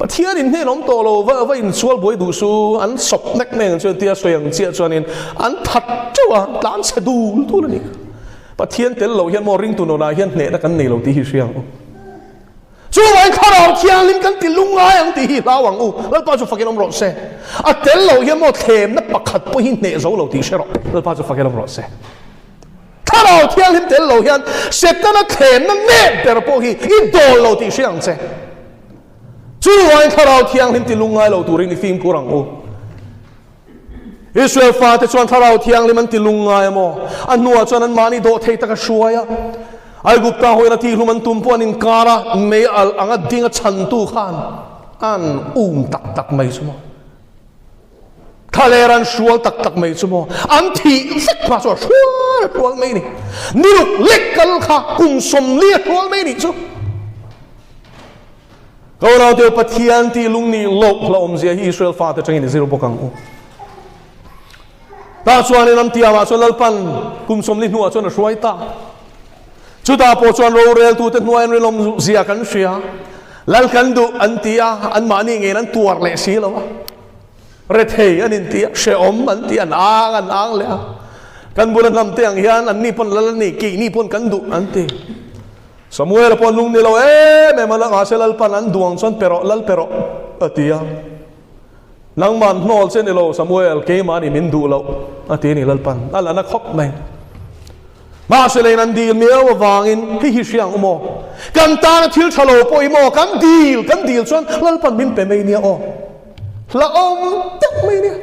Pathian in hnen awm tawh lo, va va insual buai duh su, an sawp nek nek ang chu an tia, sawi ang chiah chuanin an that teuh a, tlan chhe dul dul a nih kha. Pathian tel lo hian maw ringtu nunah hian hnehna kan nei lo tih hi hria ang u. Chuvangin Thlarau Thianghlim kan ti lungngai ang tih hi hlau ang u. Lalpa chu fakin awm rawh se. A tel loh hian maw thlemna pakhat pawh hi hneh zo lo tih hre rawh. Lalpa chu fakin awm rawh se. Thlarau Thianghlim tel lo hian Setana thlemna nep ber pawh hi i dawl lo tih hre ang che. Chuvangin Thlarau Thianghlim ti lungngai lo turin i fimkhur ang u. Israel fate chuan Thlarau Thianghlim an ti lungngai a maw? A hnuah chuan anmahni dawh thei taka hruai a. Aigupta hawiin a tihhlum an tum pawh an inkar a, mei alh anga ding a chhantu khan an um tak tak mai chu maw. Thlaler an hrual tak tak mai chu maw. An thih vek hma chu a hrual a hrual mai ni. Niruk lek kal kha kum 40 a hrual mai nih chu. Ka unaute Pathian tih lung nih loh hlauhawmzia hi Israel fate atangin i zir bawk ang u. Tah chuanin ram tiamah chuan Lalpan kum 40 hnuah chuan a hruai ta. Chutah pawh chuan roreltute hnuaiin rinawm zia kan hria. Lal kan duh an ti a, anmahni ngeiin an tuar leh si lo a. Rethei an inti a, hrehawm an ti a, an ang an ang leh a. Kan bula hnam te ang hian anni pawn lal an ni, keini pawn kan duh an ti. Samuela pawh lung ni lo em em a, mahse Lalpan an duang chuan pe rawh, lal pe rawh a ti a. Nangman hnawl che ni lo Samuel, keimah nih min duh loh a ti a ni Lalpan, a la na khawp mai. Mahse leiin an dil miau avangin hei hi hria ang u maw? Kan tana thil tha lo pawh hi maw kan dil, kan dil chuan Lalpan min pe mai nia aw. Hlauhawm tak mai nia.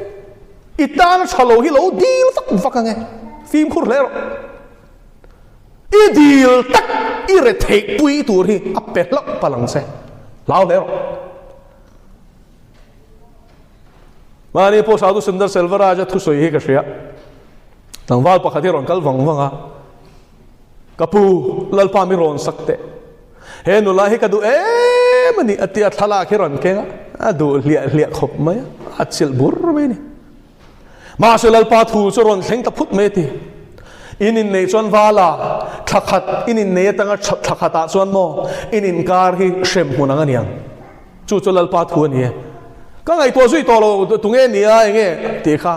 I tana tha lo hi lo dil vak vak ang e, fimkhur hle rawh. I dil tak i retheih pui tur hi a pe hlauh palh ang che, hlau hle rawh. Mahni pawh Sadhu Sundar Selvaraja thusawi hi ka hria. Tlangval pakhat hi rawn kal vang vang a, Ka pu, Lalpa mi rawn sak teh. He nula hi ka duh em a ni a ti a, thlalak hi rawn keng a, a duh hliah hliah khawp mai a, a chilh bur mai a ni. Mahse Lalpa thu chu rawn thleng ta phut mai a ti. In inneih chuan vala thla khat in innei atanga thla khatah chuan maw in inkar hi hrem hmun ang a niang. Chu chu Lalpa thu a ni e. Ka ngaihtuah zui tawh lo tunge ni a enge tih kha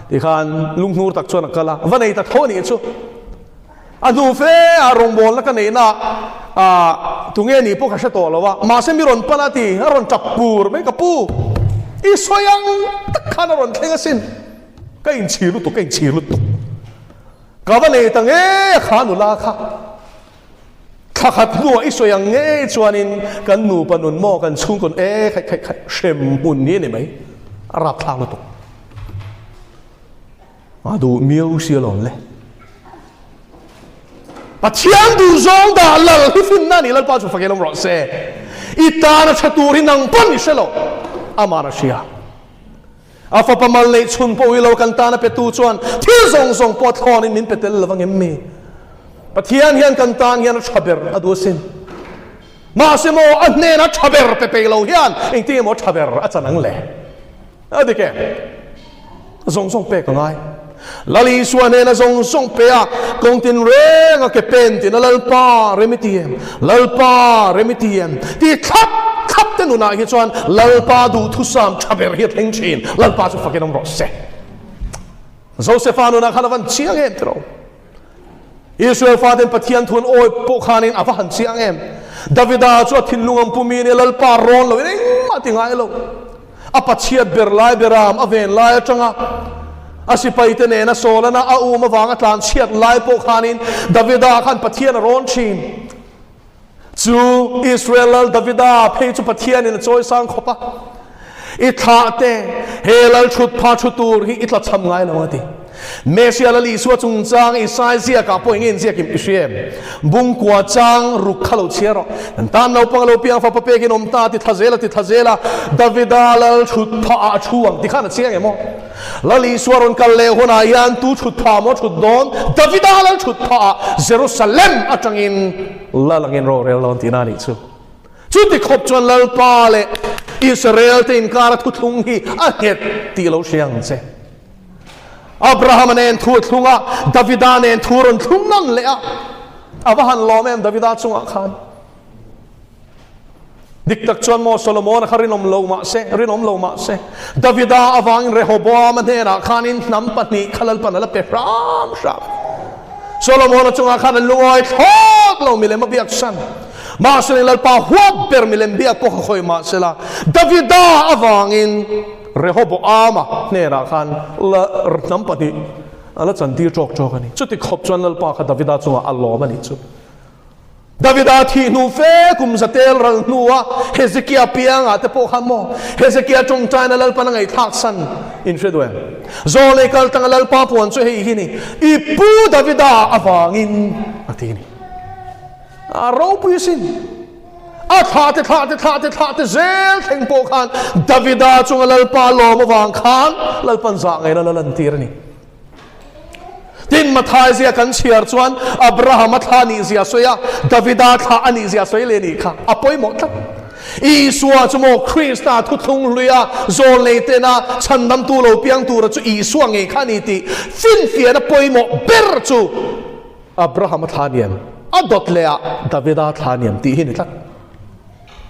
ti khan lunghnur tak chuan a kal a, va nei ta tho a nih chu. A hnu fe a rawngbawlna ka neihna ah tunge nih pawh ka hre tawh lo a, mahse mi rawn pan a ti, a rawn tap pur mai ka pu, i sawi ang tak khan a rawn thleng asin, ka inchhir lutuk, ka inchhir lutuk, ka va nei ta ngei a kha nula kha. Thla khat hnuah i sawi ang ngei chuanin kan nupa nun maw kan chhungkawn e khaih khaih khaih hrem hmun ni a ni mai, a rapthlak lutuk. A duh miau si alawm le. Pathian duh zawng dah lal hi finna a ni, Lalpa chu fakin awm rawh se. I tan a tha tur hi nang pawn i hre lo, Aman a hria. A fapa mal neih chhun pawh ui lo kan tan a petu chuan thil zawng zawng pawh thlawnin min pe tel lo vang em mi? Pathian hian kan tan hian a tha ber a duh asin. Mahse maw a hnena tha ber pe peih lo hian engtin emaw tha ber a chan ang le? A dik em? Zawng zawng pek a ngai. Lal Isua hnena zawng zawng pe a, kawng tin reng a ke pen tin a Lalpa rem i ti em? Lalpa rem i ti em? Ti thlap thlap te nunah hi chuan Lalpa duhthusam tha ber hi a thleng thin. Lalpa chu fakin awm rawh se. Josefa nunah khan a van chiang em tiraw? Israel faten Pathian thu an awi pawh khanin a va han chiang em. Davida chu a thinlung ang pumi nia Lalpa rawn loin engmah ti ngai lo. A pachhiat ber lai beram a ven lai atanga a sipaite nena Saulana a um avanga tlanchhiat lai pawh khanin Davida khan Pathian a rawn thin. Chu Israel lal Davida phei chu Pathianin a chawi sang khawp a, I thlah te, he lal thut pha thu tur hi i tla cham ngai lo a ti. Mesia lal Isua chungchang Isai ziakah pawh enge inziak i hria em? Bungkua chang ruk kha lo chhiar rawh. Kan tan naupang a lo piang fapa pekin awm ta a ti thla zel a ti thla zel a, Davida lal thut phah ah a thu ang ti khan a chiang em aw? Lal Isua rawn kal leh hunah hian tu thut phah maw thut dawn? Davida lal thut phah ah Jerusalem atangin Lal angin rorel dawn tihna a nih chu. Chuti khawp chuan Lalpa leh Israel te inkara thuthlung hi a nghet tih lo hria ang che. Abrahama nen thu a thlung a, Davida nen thu a rawn thlung nawn leh a. A va han lawm em Davida chungah khan. Dik tak chuan maw Solomon-a kha rinawm lo mah se, rinawm lo mah se, Davida avangin Rehoboam-a hnenah khanin hnam pahnih kha Lalpan a la pe hram hram. Solomon-a chungah khan a lungawi thlawk lo milem a biak san. Mahse Lalpa huap ber milem biak pawh kha khawi mah sela, Davida avangin Rehoboam-a hnenah khan hnam pahnih a la chantir ṭawk ṭawk a ni. Chuti khawp chuan Lalpa kha Davida chungah a lawm a nih chu. Davida thih hnu fe kum zatel ral hnua Hezekia piangah te pawh khan maw Hezekia tawngtaina Lalpan a ngaihthlak san in hre duh em? Zawlei kal tanga Lalpa puan chu hei hi ni, I pu Davida avangin a ti ni. A ropui sin. A thlah te thlah te thlah te thlah te zel thleng pawh khan Davida chunga Lalpa lawm avang khan Lalpan zah ngaihna la lantir a ni. Tin, Mathai zia kan chhiar chuan Abrahama thla nih zia sawi a, Davida thla a nih zia sawi leh nih kha a pawimawh tlat. Isua chu maw Krista thuthlung hluia zawl nei tena chhandamtu lo piang tura chu Isua ngei kha a ni tih finfiahna pawimawh ber chu Abrahama thla niam, a dawt leh ah Davida thla niam tih hi ni tlat.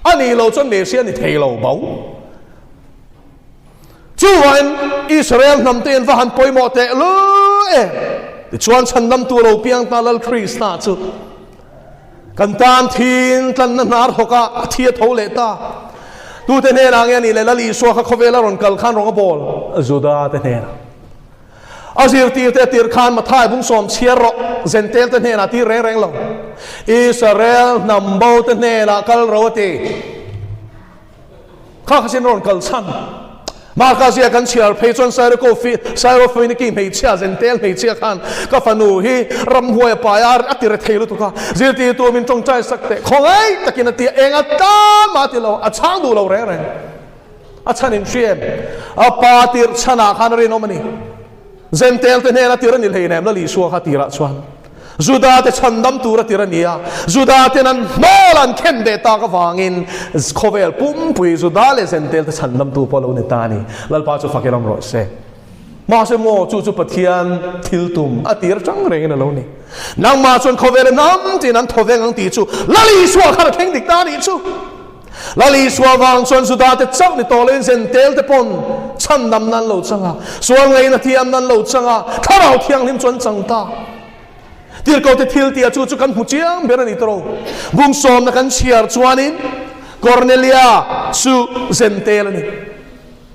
A nih lo chuan Messia ni thei lo bo. Chuvangin Israel hnam te in va han pawimawh teh lu e. Tichuan chhandamtu lo piang ta Lal Krista chu kan tan thin tlanna hnar hawk a, a thi a tho leh ta. Tute hnenah nge a nih leh Lal Isua kha khawvela rawn kal khan rawng a bawl? Juda te hnenah. A zirtirte a tir khan Mathai bung sawm chhiar rawh, Zentel te hnenah tir reng reng lo. Israel hnam bo te hnenah kal ro a ti. Kha kha sin rawn kal chhan. Marka zia kan chhiar phei chuan Syrophoeniki hmeichhia, Zentel hmeichhia khan ka fanu hi ramhuai a pai a, a ti re thei lutuk a. Zirtirtu min tawngtai sak teh khawngaih takin a ti a, eng atan mah a ti lo, a chhang duh lo reng reng. A chhan in hria em? A pa tirh chhanah khan a rinawm a ni. Zentel te hnena tir a ni hleinem Lal Isua kha tirah chuan Juda te chhandam tura tir a ni a, Juda ten an hnawl an khen ve tak avangin khawvel pumpui Juda leh Zentel te chhandamtu pawh lo ni ta a ni. Lalpa chu fakin awm rawh se. Mahse maw chu chu Pathian thil tum a tir atang rengin a lo ni. Nangmah chuan khawvela hnam tin an thaw veng ang tih chu Lal Isua khan a thleng dik ta a nih chu. Lal Isua vang chuan Juda te chauh ni tawh loin Zentel te pawn chhandam nan lo chang a, sual ngaihna thiam nan lo chang a, Thlarau Thianghlim chu an chang ta. Tirhkoh te thil tih a chu chu kan hmu chiang ber a ni tawh. Bung sawmna kan chhiar chuanin Kornelia chu Zentel a ni.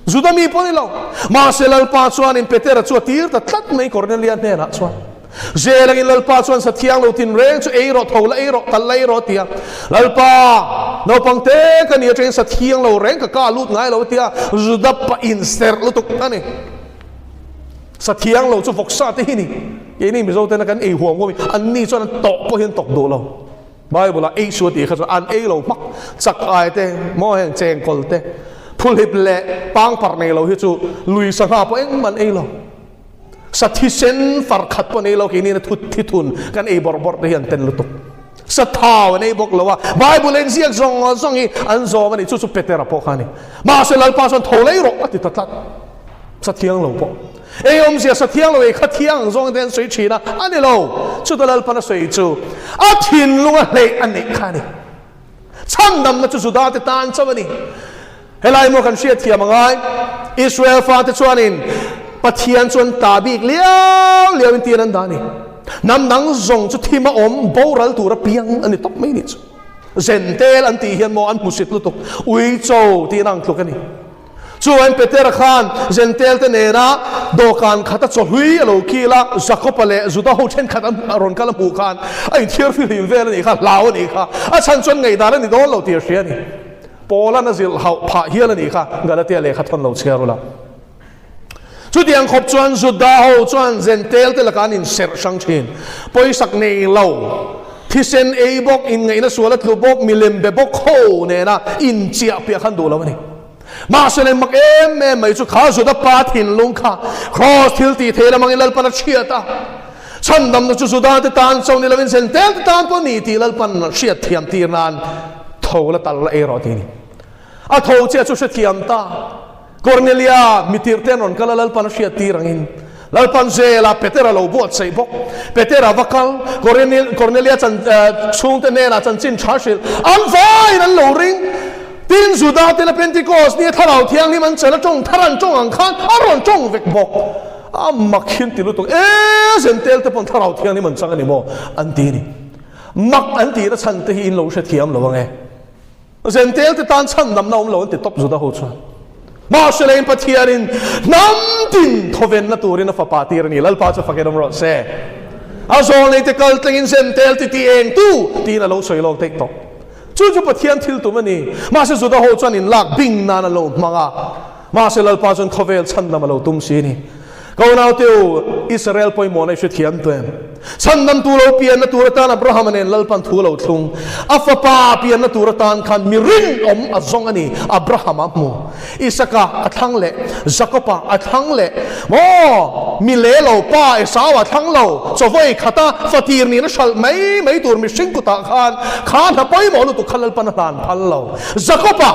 Juda mi pawh ni lo. Mahse Lalpa chuanin Petera chu a tir ta tlat mai Kornelia hnenah chuan. Zelangin Lalpa chuan sa thiang lo tin reng chu ei rawh, tho la ei rawh, kal la ei rawh a ti a. Lalpa, naupang te ka ni atangin sa thiang lo reng ka ka lut ngai lo a ti a, Juda pa inserh lutuk a ni. Sa thiang lo chu vawksa te hi ni. Keini Mizo tena kan ei huam huam hi anni chuan an tawh pawh hi an tawk duh lo. Bible ah ei su a tih kha chuan an ei lo hmak chak ai te maw heng chengkawl te phuhlip leh pangpar nei lo hi chu lui sangha pawh engmah an ei lo sa thisen far khat pawh an ei lo keini na thut thi thun kan ei bawrh bawrh te hi an ten lutuk sa thau an ei bawk lo a Bible en ziak zawng zawng hi an zawm a ni chu chu Petera pawh kha a ni mahse Lalpa chuan tho lei rawh a ti ta tlat sa thiang lo pawh Ei awmzia sa thiang lo ei kha thiang ang zawng te an sawi thin a, a ni lo. Chuta Lalpan a sawi chu a thinlung a hleih a neih kha a ni. Chhandamna chu Juda te tan chauh a ni. Helai maw kan hriat thiam a ngai. Israel fate chuanin Pathian chu an ta bik liau liau in tir an dah a ni. Hnam dang zawng chu thim a awm boral tur a piang a ni tawp mai nih chu. Zentel an tih hian maw an hmusit lutuk uicho tiin a ang tluk a ni. Chuan Petera khan Zentel te nena dawhkan khata chawhlui a lo kil a, Jakoba leh Juda ho thenkhat a rawn kal a hmuh khan a inthiar fihlim vel a nih kha, hlau a nih kha. A chhan chuan ngaihdan a ni dawn lo tih a hria a ni. Paula'n a zilh hauh phah hial a nih kha, Galatia lehkha thawn lo chhiar ula. Chutiang khawp chuan Juda ho chuan Zentel te lakah an inserh hrang thin. Pawisak nei lo, thisen ei bawk, inngaihna sual a tlu bawk, milem be bawk ho nena inchiah piah khan duh lo a ni. Mahse leh mak em em mai chu kha Juda pa thinlung kha Kraws thil tih theih lamangin Lalpan a chhiat a. Chhandamna chu Juda te tan chauh ni lovin Zentel te tan pawh ni tih Lalpan hriat thiam tir nan tho la tal la ei rawh tih a ni. A tho chiah chu hrethiam ta. Kornelia mitirh te an rawn kal a, Lalpan a hriat tir angin. Lalpan zela Petera lo buatsaih bawk. Petera va kal, Kornelia chhungte hnenah chanchin tha hrilh, an vaiin an lo ring. Tin, Juda tena Pentecost nia Thlarau Thianghlim an chelh a, tawng thar an tawng ang khan a rawn tawng vek bawk. A mak hin ti lutuk, E, Zentel te pawn Thlarau Thianghlim an chang a ni maw? an ti a ni. Mak an tihna chhan te hi in lo hrethiam lo ang e. Zentel te tan chhandamna awm lo an ti tawp Juda ho chuan. Mahse leiin Pathianin hnam tin thawvenna turin a fapa tir a ni. Lalpa chu fakin awm rawh se. A zawlnei te kal tlengin Zentel ti ti eng tu tiin a lo sawi lawk daih tawh. Chu chu Pathian thil tum a ni. Mahse Juda ho chuan inlak bing nan an lo hmang a. Mahse Lalpa chuan khawvel chhandam a lo tum si a ni. Ka unaute u, Israel pawimawhna i hrethiam tu em? Chhandamtu lo pianna tur atan Abrahama nen Lalpan thu lo thlung. A fapa pianna tur atan khan mi rinawm a zawng a ni, Abrahama hmu. Isaka a thlang leh, Jakoba a thlang leh, maw mi le lo pa Esau a thlang lo, chawvawi khata fatir nihna hralh mai mai tur mihring kutah khan kha hna pawimawh lutuk kha Lalpan a hlan phal lo. Jakoba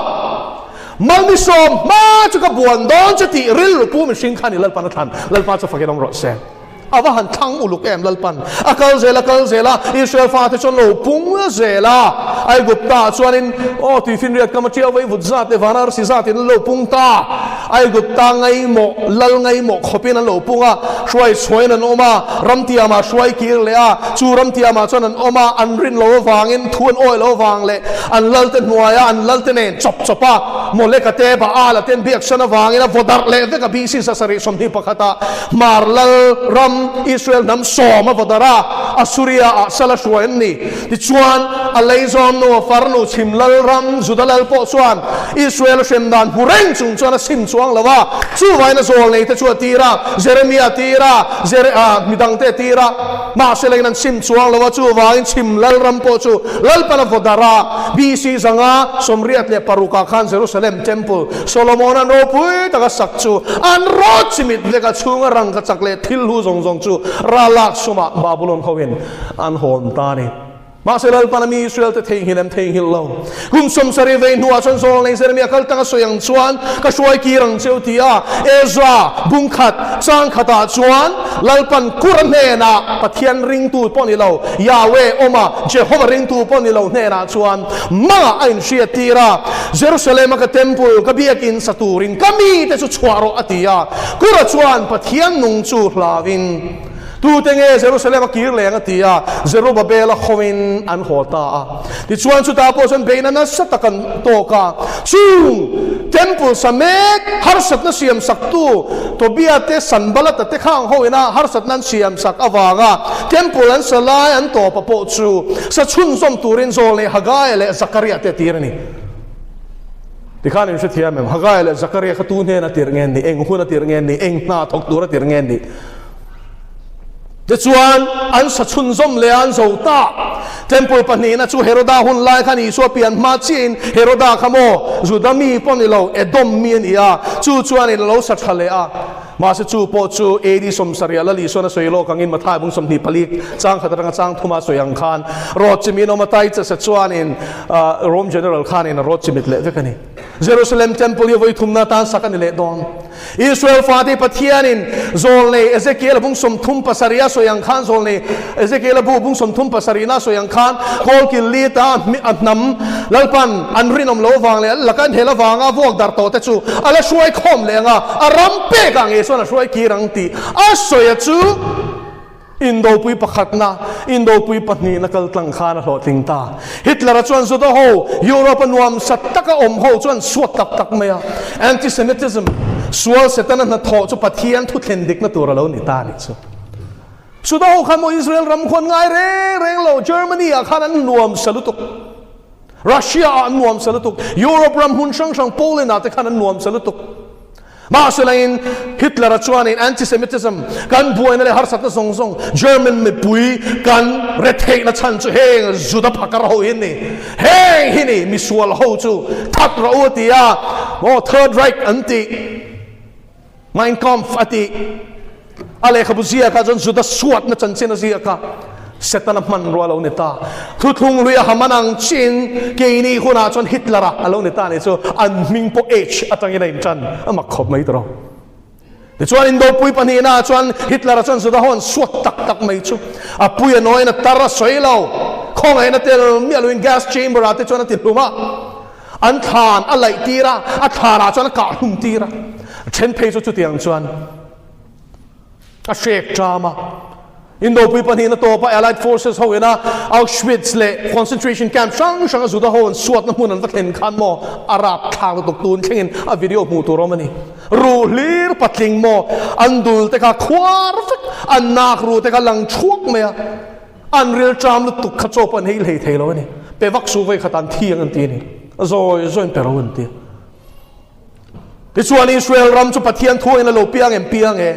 Malmisawm hma chu ka buan dawn che tih rilru pu mihring kha ni Lalpan a thlan, Lalpa chu fakin awm rawh se. A va han thlang uluk em Lalpan. A kal zel a kal zel a, Israel fate chuan lo pung zel a. Aigupta chuanin, aw tuifinriat kam a ṭiau vei vut zat leh vana arsi zatin an lo pung ta. Aigupta ngaimawh, lal ngaimawh khawpin an lo pung a, hruai chhuain an awm a, ramtiamah hruai kir leh a, chu ramtiamah chuan an awm a, an rin lo avangin, thu an awi lo avang leh an lalte hnuaia an lalte nen chawp chawp a, Moleka te, Baala te an biaksan avangin a vaw darh leh vek a, BC 721 ah. Hmar lal ram Israel hnam sawm a vaw darh a, Assuria ah sal a hruai an ni. Tichuan, a leizawm nu a farnu chhim lal ram Juda lal pawh chuan Israel a hrem dan hmu reng chung chuan a sim chuang lo a, chuvain a zawl nei te chu a tir a, Jeremia a tir a, Jere ah midang te a tir a, mahse lengin an sim chuang lo a, chuvangin chhim lal ram pawh chu Lalpan a vaw darh a. BC 586 ah khan Jerusalem Temple Solomon-a'n ropui taka sak chu an rawt chimit vek a, chhunga rangka chak leh thil hlu zawng zawng chu ral lak sumah Babulon hoin an hawn ta a ni. Mahse Lalpan a mi Israel-te theihnghilh em theihnghilh lo. Kum 70 vei hnuah chuan Zawlnei Jeremia kal taka sawi ang chuan ka hruai kir ang cheu ti a, Ezra bung khat chang khatah chuan Lalpan Kura hnenah Pathian ringtu pawh ni lo, Yahweh awma Jehova ringtu pawh ni lo hnenah chuan Mangah a inhriattir a, Jerusalem-a ka temple, ka biakinn sa turin ka mite chu chhuah rawh a ti a. Kura chuan Pathian nung chu hlauin, Tute nge Jerusalem-a kir leng a ti a, Zerubabel-a hawin an haw ta a. Tichuan chutah pawh chuan beihna nasa tak an tawk a, chung temple sa mek harsatna siam saktu Tobia te Sanbalata te khang hoina harsatna an siam sak avanga temple an sa lai an tawpa pawh chu Sa chhunzawm turin Zawlnei Hagaia leh Zakaria te a tir a ni. Tikhan in hrethiam em? Hagaia leh Zakaria kha tu hnen a tirh nge ni? Eng hun a tirh nge ni? Eng hna thawk tur a tirh nge ni? Tichuan, an sa chhunzawm leh a, an zo ta. Temple pahnihna chu Heroda hun lai khan Isua pian hma chiahin Heroda kha maw Juda mi pawh ni lo, Edom mi a ni a, chu chuanin a lo sa tha leh a. Mahse chu pawh chu AD 70 Lal Isuan a sawi lawk angin Mathai bung 24 chang khat atanga chang thuma sawi ang khan rawt chimiin awm a Titus-a chuanin Rome General khanin a rawt chimit leh vek a ni. Jerusalem Temple hi vawi thumna atan sak a ni leh dawn. Israel fate Pathianin zawlnei Ezekiel-a bung 37 a sawi ang khan zawlnei Ezekiel-a bu bung 37 a sawi ang khan kawlkil lita a hnam Lalpan an rinawm lo avang leh laka an hel avanga vuak darh tawh te chu a la hruai khawm leh ang a, a ram pekah ngei chuan a hruai kir ang tih a sawi a chu Indopui pakhatna, Indopui pahnihna kal tlang khan a hlawhtling ta. Hitler-a chuan Juda ho, Europe-a nuam sat taka awm ho chuan suat tak tak mai a. Anti-Semitism, sual Setana hnathawh chu Pathian thuthlen dikna tur a lo ni ta a nih chu. Juda ho khan maw Israel ram khuan ngai reng reng lo, Germany ah khan an nuam sa lutuk, Russia ah an nuam sa lutuk, Europe ram hmun hrang hrang Poland ah te khan an nuam sa lutuk. Mahselain Hitler-a chuanin anti-Semitism kan buaina leh harsatna zawng zawng German mipui kan retheihna chhan chu heng Juda phakar ho hi an ni, heng hi ni misual ho chu that rawh u a ti a, maw Third Reich an tih. Mein Kampf a tih a lehkhabu ziakah chuan Juda suatna chanchin a ziak a, Setana hmanrua a lo ni ta. Thuthlung hlui a Haman ang chiin keini hunah chuan Hitler-a a lo ni ta a nih chu, an hming pawh H atangin a intan a mak khawp mai tawh. Tichuan Indopui pahnihnaah chuan Hitler-a chuan Juda ho an suat tak tak mai chu a pui a nawiin a tar a sawi lo, khawngaihna tel miah loin gas chamber-ah te chuan a ti hlum a. An thlan a laih tir a, a thlanah chuan a kah hlum tir a. A then phei chu chutiang chuan a hrek ṭam a. Indopui pahnihna tawpa Allied Forces ho ina Auschwitz leh concentration camp hrang hranga Juda ho an suatna hmun an va thlen khan maw a rapthlak lutuk tun thlengin a video hmuh tur awm a ni. Ruh hlir patling maw an dul te kha khuar vek, an nak ruh te kha lang chhuak mai a. An ril ṭam lutuk kha chaw pawh an hei hlei thei lo a ni. Pe vak su vawi khat an thiang an ti a ni. Zawi zawiin pe ro an ti. Tichuan Israel ram chu Pathian thuain a lo piang em piang e.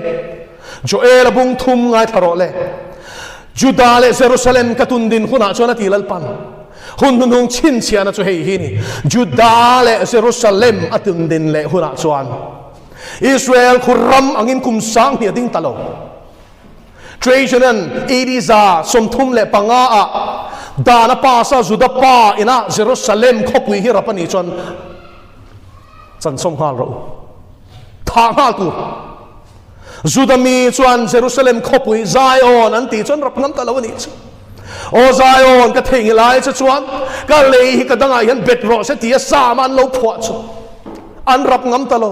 Joel a bung thum ngaithla rawh le. Juda leh Jerusalem ka tun din hunah chuan a ti Lalpan. Hun hnuhnung chhinchhiahna chu hei hi ni, Juda leh Jerusalem a tun din leh hunah chuan Israel khu ram angin kum sang hnih a ding ta lo. Trajan-a'n AD 35 ah dan a pass a, Juda pa ina Jerusalem khawpui hi rap a nih chuan chansawm nghal rawh u, thah nghal tur. Juda mi chuan Jerusalem khawpui Zion an tih chuan rap ngam ta lo a nih chu. Aw Zion, ka theihnghilh lai che chuan ka lei hi ka dangah hian bet rawh se tia Psalm-a an lo phuah chu an rap ngam ta lo.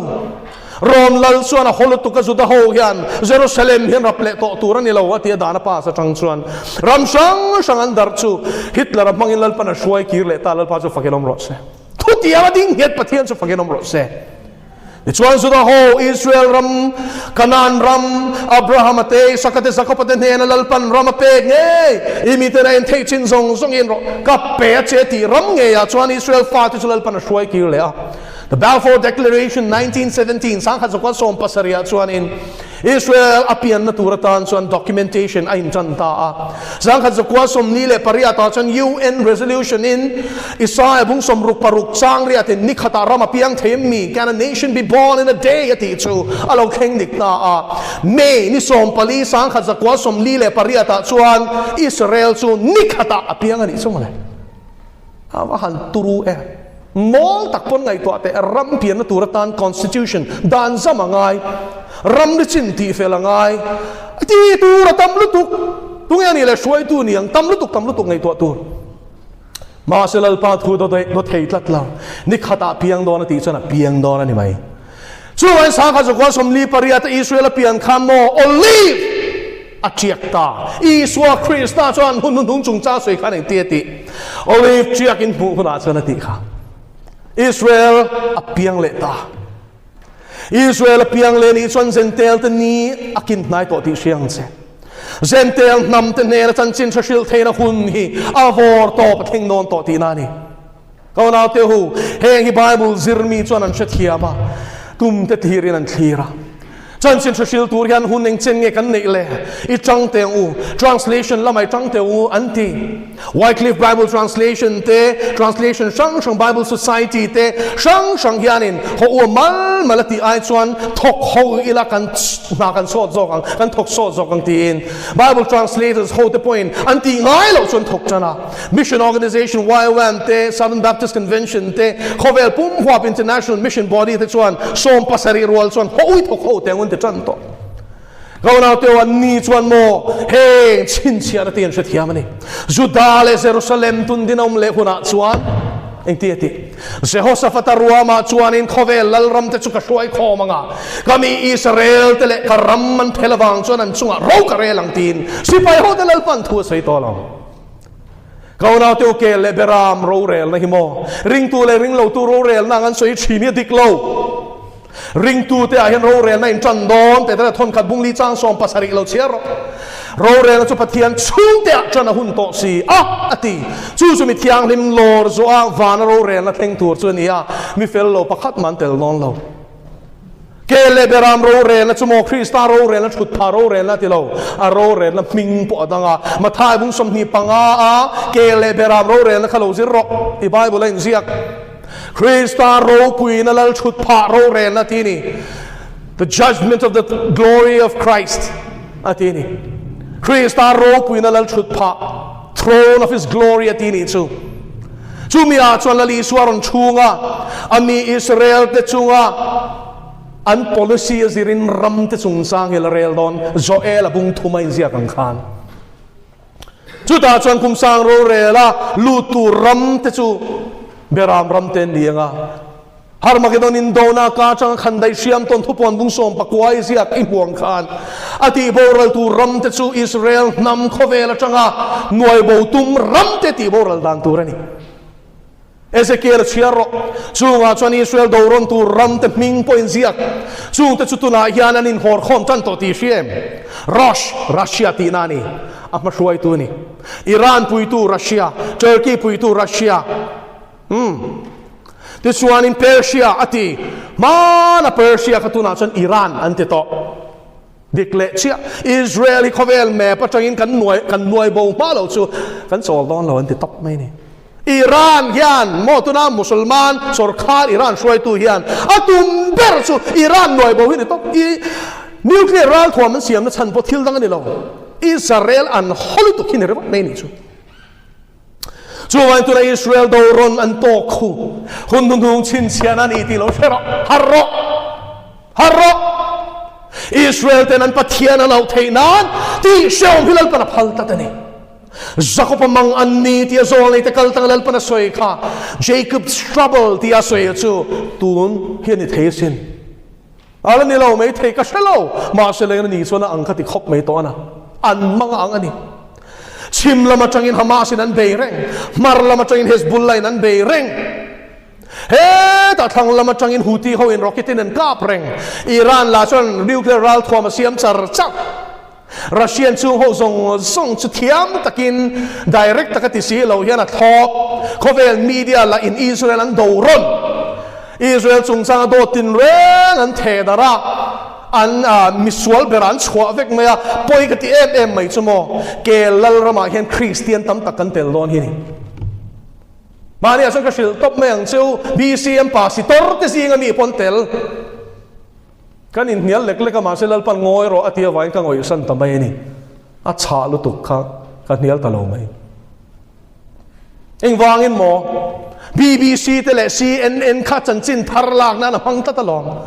Rom lal chuan a haw lutuk a Juda ho hian Jerusalem hian rap leh tawh tur a ni lo a tia dan a pass atang chuan ram hrang hrang an darh chu Hitler-a hmangin Lalpan a hruai kir leh ta Lalpa chu fakin awm rawh se. Thutiang a ding nghet Pathian chu fakin awm rawh se. Tichuan Juda ho, Israel ram, Kanaan ram, Abrahama te, Isaka te, Jakoba te hnena Lalpan ram a pek ngei, i miten a en theih chin zawng zawngin rawh ka pe a che tih ram ngeiah chuan Israel fate chu Lalpan a hruai kir leh a. The Balfour Declaration 1917, 1917 ah chuanin Israel a pianna tur atan chuan documentation a intan ta a. 1948 ah chuan UN resolution in Isaiah bung 66 chang riatin ni khatah ram a piang thei em mi, Can a nation be born in a day? a tih chu a lo thleng dik ta a. May ni 14 1948 ah chuan Israel chu ni khatah a piang a nih chu mawle. A va han turu em. Mawl tak pawn ngaihtuah teh ram pianna tur atan constitution dan zam a ngai, ram ni chin tih fel a ngai, ti tur a tam lutuk, tunge a nih leh hruaitu ni ang tam lutuk tam lutuk ngaihtuah tur. Mahse Lalpa thu daw daw thei tlat lo, ni khatah piang dawn a tih chuan a piang dawn a ni mai. Chuvain sangha zakua 48 a Israel a pian khan maw olive a tiak ta. Isua Krista chuan hun hnuhnung chungchang sawi khan engti a tih? Olive tiak in hmuh hunah chuan a tih kha. Israel a piang leh ta. Israel a piang leh nih chuan Gentail te ni a kin hnai tawh tih hria ang che. Gentail hnam te hnena chanchin hre hrilh theihna hun hi a vawr tawp a thleng dawn tawh tihna a ni. Ka naute hu, heng hi Bible zir mi chuan an hrethiam a, tum te thirin an thlir a. Chanchin hre hril tur hian hun eng chen nge kan neih le? I tang teh ang u, translation lamah i tang teh u an ti. Wycliffe Bible Translation te, translation hrang hrang Bible Society te hrang hrang hianin haw u a mal mal a tih ai chuan thawk ho ila kan hna kan sawt zawk ang, kan thawk sawt zawk ang tiin Bible translators ho te pawhin an tih ngai loh chuan thawk tan a. Mission Organization, YWAM te, Southern Baptist Convention te, khawvel pum huap International Mission Body te chuan 70 rual chuan haw ui thawk ho te ang an ti tan tawh. Ka unau te an ni chuan maw heng chhinchhiahna te an hrethiam a ni. Juda leh Jerusalem tun din a awm leh hunah chuan engti a tih? Jehoshaphat-a ruamah chuanin khawvel lalram te chu ka hruai khawm ang a, ka mi Israel te leh ka ram an phel avang chuan an chungah ro ka rel ang tiin sipai hote Lalpan thu a sawi tawh lo. Ka unaute u kel leh Beram rorelna hi maw? Ringtu leh ringlotu rorelna ang an sawi thin hi a dik lo. Ringtute ah hian rorelna in tan dawn teh teh thawnkhat bungli chang 70 lo chhiar rawh. Rorelna chu Pathian chhungte ah tan a hun tawh si a, a ti. Chu chu mi thianghlim lawr zawh a vana rorelna thleng tur chu a ni a, mi fel lo pakhat mah an tel dawn lo. Ke leh Beram rorelna chu maw Krista rorelna thut pha rorelna a ti lo, a rorelna hming pawh a dang a. Mathai bung 25 a ke leh Beram rorelna kha lo zir rawh i Bible a inziak. Krista ropuina lal thut phah rorelna ti ni. The judgment of the glory of Christ a ti ni. Krista ropuina lal thut phah, throne of his glory a ti ni chu. Chumi ah chuan Lal Isua rawn chhunga a mi Israel te chunga an policy a zirin ram te chungchang hi la rel dawn Joel a bung thuma inziak ang khan. Chutah chuan kum sang rorel a lut tur ram te chu Beram ram te an ni ang a. Harmagedon indona ka atanga khan daih hriam tawn thupuan bung 19 i ziak i hmuang khan a tih boral tur ram te chu Israel hnam khawvel atanga nuai bo tum ram te tih boral dan tur a ni. Ezekiel a chhiar rawh. Chungah chuan Israel do rawn tur ram te hming pawh in ziak. Chungte chu tunah hian an inhawr khawm tan tawh tih hria em? Rosh, Russia tihna a ni. A hmahruaitu a ni. Iran puitu Russia, Turkey puitu Russia. Umm. Tichuanin Persia a ti. Hmana Persia kha tunah chuan Iran an ti tawh. Dik leh chiah, Israel hi khawvel map atangin kan nuai kan nuai bo hma lo chu kan chawl dawn lo an ti tawp mai a ni. Iran hian maw tuna Musulman sawrkhar Iran hruaitu hian a tum ber chu Iran nuai bo hi a ni tawp. I nuclear ralthuam an siamna chhan pawh thil dang a ni lo. Israel an haw lutuk hi ni ringawt mai a nih chu. Chuvangin tuna Israel do rawn an tawk khu hun hnuhnung chhinchhiahna a ni tih lo hre rawh, harh rawh, harh rawh. Israel ten an Pathian a loh theih nan tih hrehawm hi Lalpan a phal tlat a ni. Jakob-a mang an ni tia zawlnei te kal tanga Lalpan a sawi kha Jacob's trouble tia a sawi chu tun hi a ni thei asin. A la ni lo mai thei ka hre lo, mahse leng a ni chuan a ang ka ti khawp mai tawh a na, an mang a ang a ni. Chhim lam atangin Hamas in an bei reng, hmar lam atangin Hezbollah in an bei reng, hetah thlang lam atangin Houthi ho in rocket in an kap reng, Iran lah chuan nuclear ralthuam a siam char char. Russian chung ho zawng zawng chu thiam takin direct taka ti si lo hian a thlawp. Khawvel media lah in Israel an do rawn. Israel chungchanga dawt tin reng an theh darh a, an misual berah an chhuah vek mai a, pawi ka ti em em mai chu maw. Kel lal ramah hian Kristian tam tak kan tel dawn hi ni. Mahni ah chuan ka hrilh tawp mai ang cheu, BCM pastor te zinga mi pawn tel. Kan inhnial lek lek a, mahse Lalpan ngawi rawh a ti avangin ka ngawihsan ta mai a ni. A chhah lutuk kha ka hnial ta lo mai. Engvangin maw? BBC te leh CNN kha chanchin thar lak nan a hmang tlat alawm.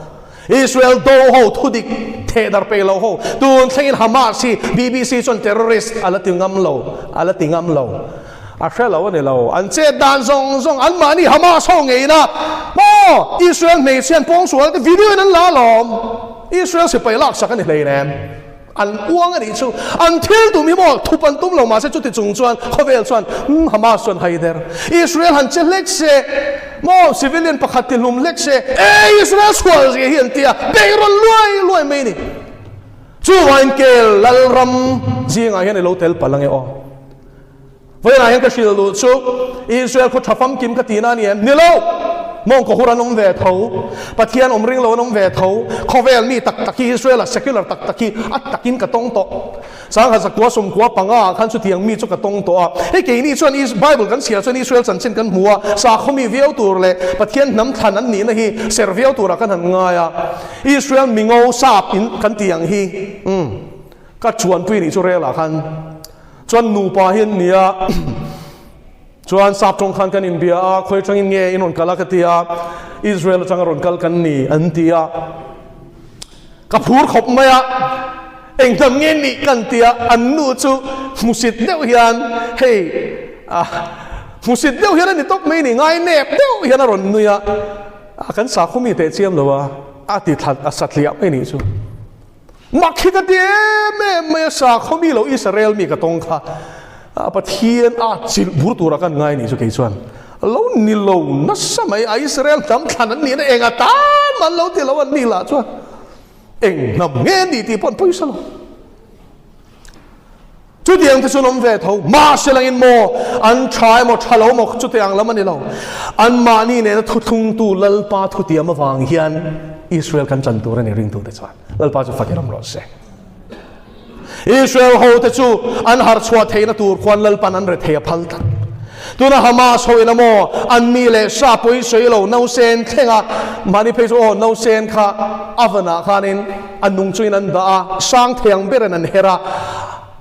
Israel do ho thudik theh dar pe lo ho tun thlengin Hamas hi BBC chuan terrorist a la ti ngam lo, a la ti ngam lo. A hre lo a ni lo. An chet dan zawng zawng anmahni Hamas ho ngeina maw Israel hmeichhia an pawngsual te video in an la alawm. Israel sipai laksak a ni hleinem. An uang a nih chu. An thil tum hi maw thup an tum lo mahse chuti chung chuan khawvel chuan umm Hamas chuan hai der. Israel han che hlek se maw civilian pakhat ti hlum hlek se e Israel sual zia hi an tia beih rawn luai luai mai ni. Chuvangin kel Lalram zingah hian i lo tel palh ange aw. Vawiinah hian ka hrilh luh chu Israel khaw tha famkim ka tihna a ni em? Ni lo! Mawngkaw hur an awm ve tho, Pathian awm ring lo an awm ve tho, khawvel mi tak tak hi Israel-a secular tak tak hi a takin ka tawng tawh. Sangha zakua sawmkua panga ah khan chutiang mi chu ka tawng tawh a. Hei keini chuan Bible kan chhiar chuan Israel chanchin kan hmu a, sakhaw mi viau tur leh Pathian hnam thlan an nihna hi ser viau turah kan han ngai a. Israel mingo sap in kan tih ang hi umm ka chuanpui nih chu rel ah khan Chuan nupa hi an ni a, chuan sap tawng khan kan inbia a, khawi atangin nge in rawn kal a ka ti a, Israel atanga rawn kal kan ni an ti a, ka phur khawp mai a, eng hnam nge nih kan ti a, an nu chu hmusit deuh hian hei ah hmusit deuh hian a ni tawp mai ni, ngai nep deuh hian a rawn nui a, kan sakhaw mi teh chiam lo a, a ti thlat a satliah mai nih chu. Mak hi ka ti em em mai a, sakhaw mi lo Israel mi ka tawng kha Pathian a chilh bur tura kan ngai nih chu kei chuan lo ni lo nasa mai a, Israel hnam thlan an nihna eng atan an lo ti lo an ni lah chuan eng hnam nge an nih tih pawh an pawisa lo. Chutiang te chu an awm ve tho. Mahse langin maw an tha emaw tha lo maw chutiang lam a ni lo. Anmahni nena thuthlungtu Lalpa thutiam avang hian Israel kan chan tur a ni ringtute chuan. Lalpa chu fakin awm rawh se. Israel hote chu an harhchhuah theihna tur khuan Lalpan an rethei a phal tlat. Tuna Hamas ho ina maw an mi leh sa pawi sawi lo nausen thlenga mahni phei chu aw nausen kha oven ah khanin a nung chungin an dah a, sang thei ang berin an her a,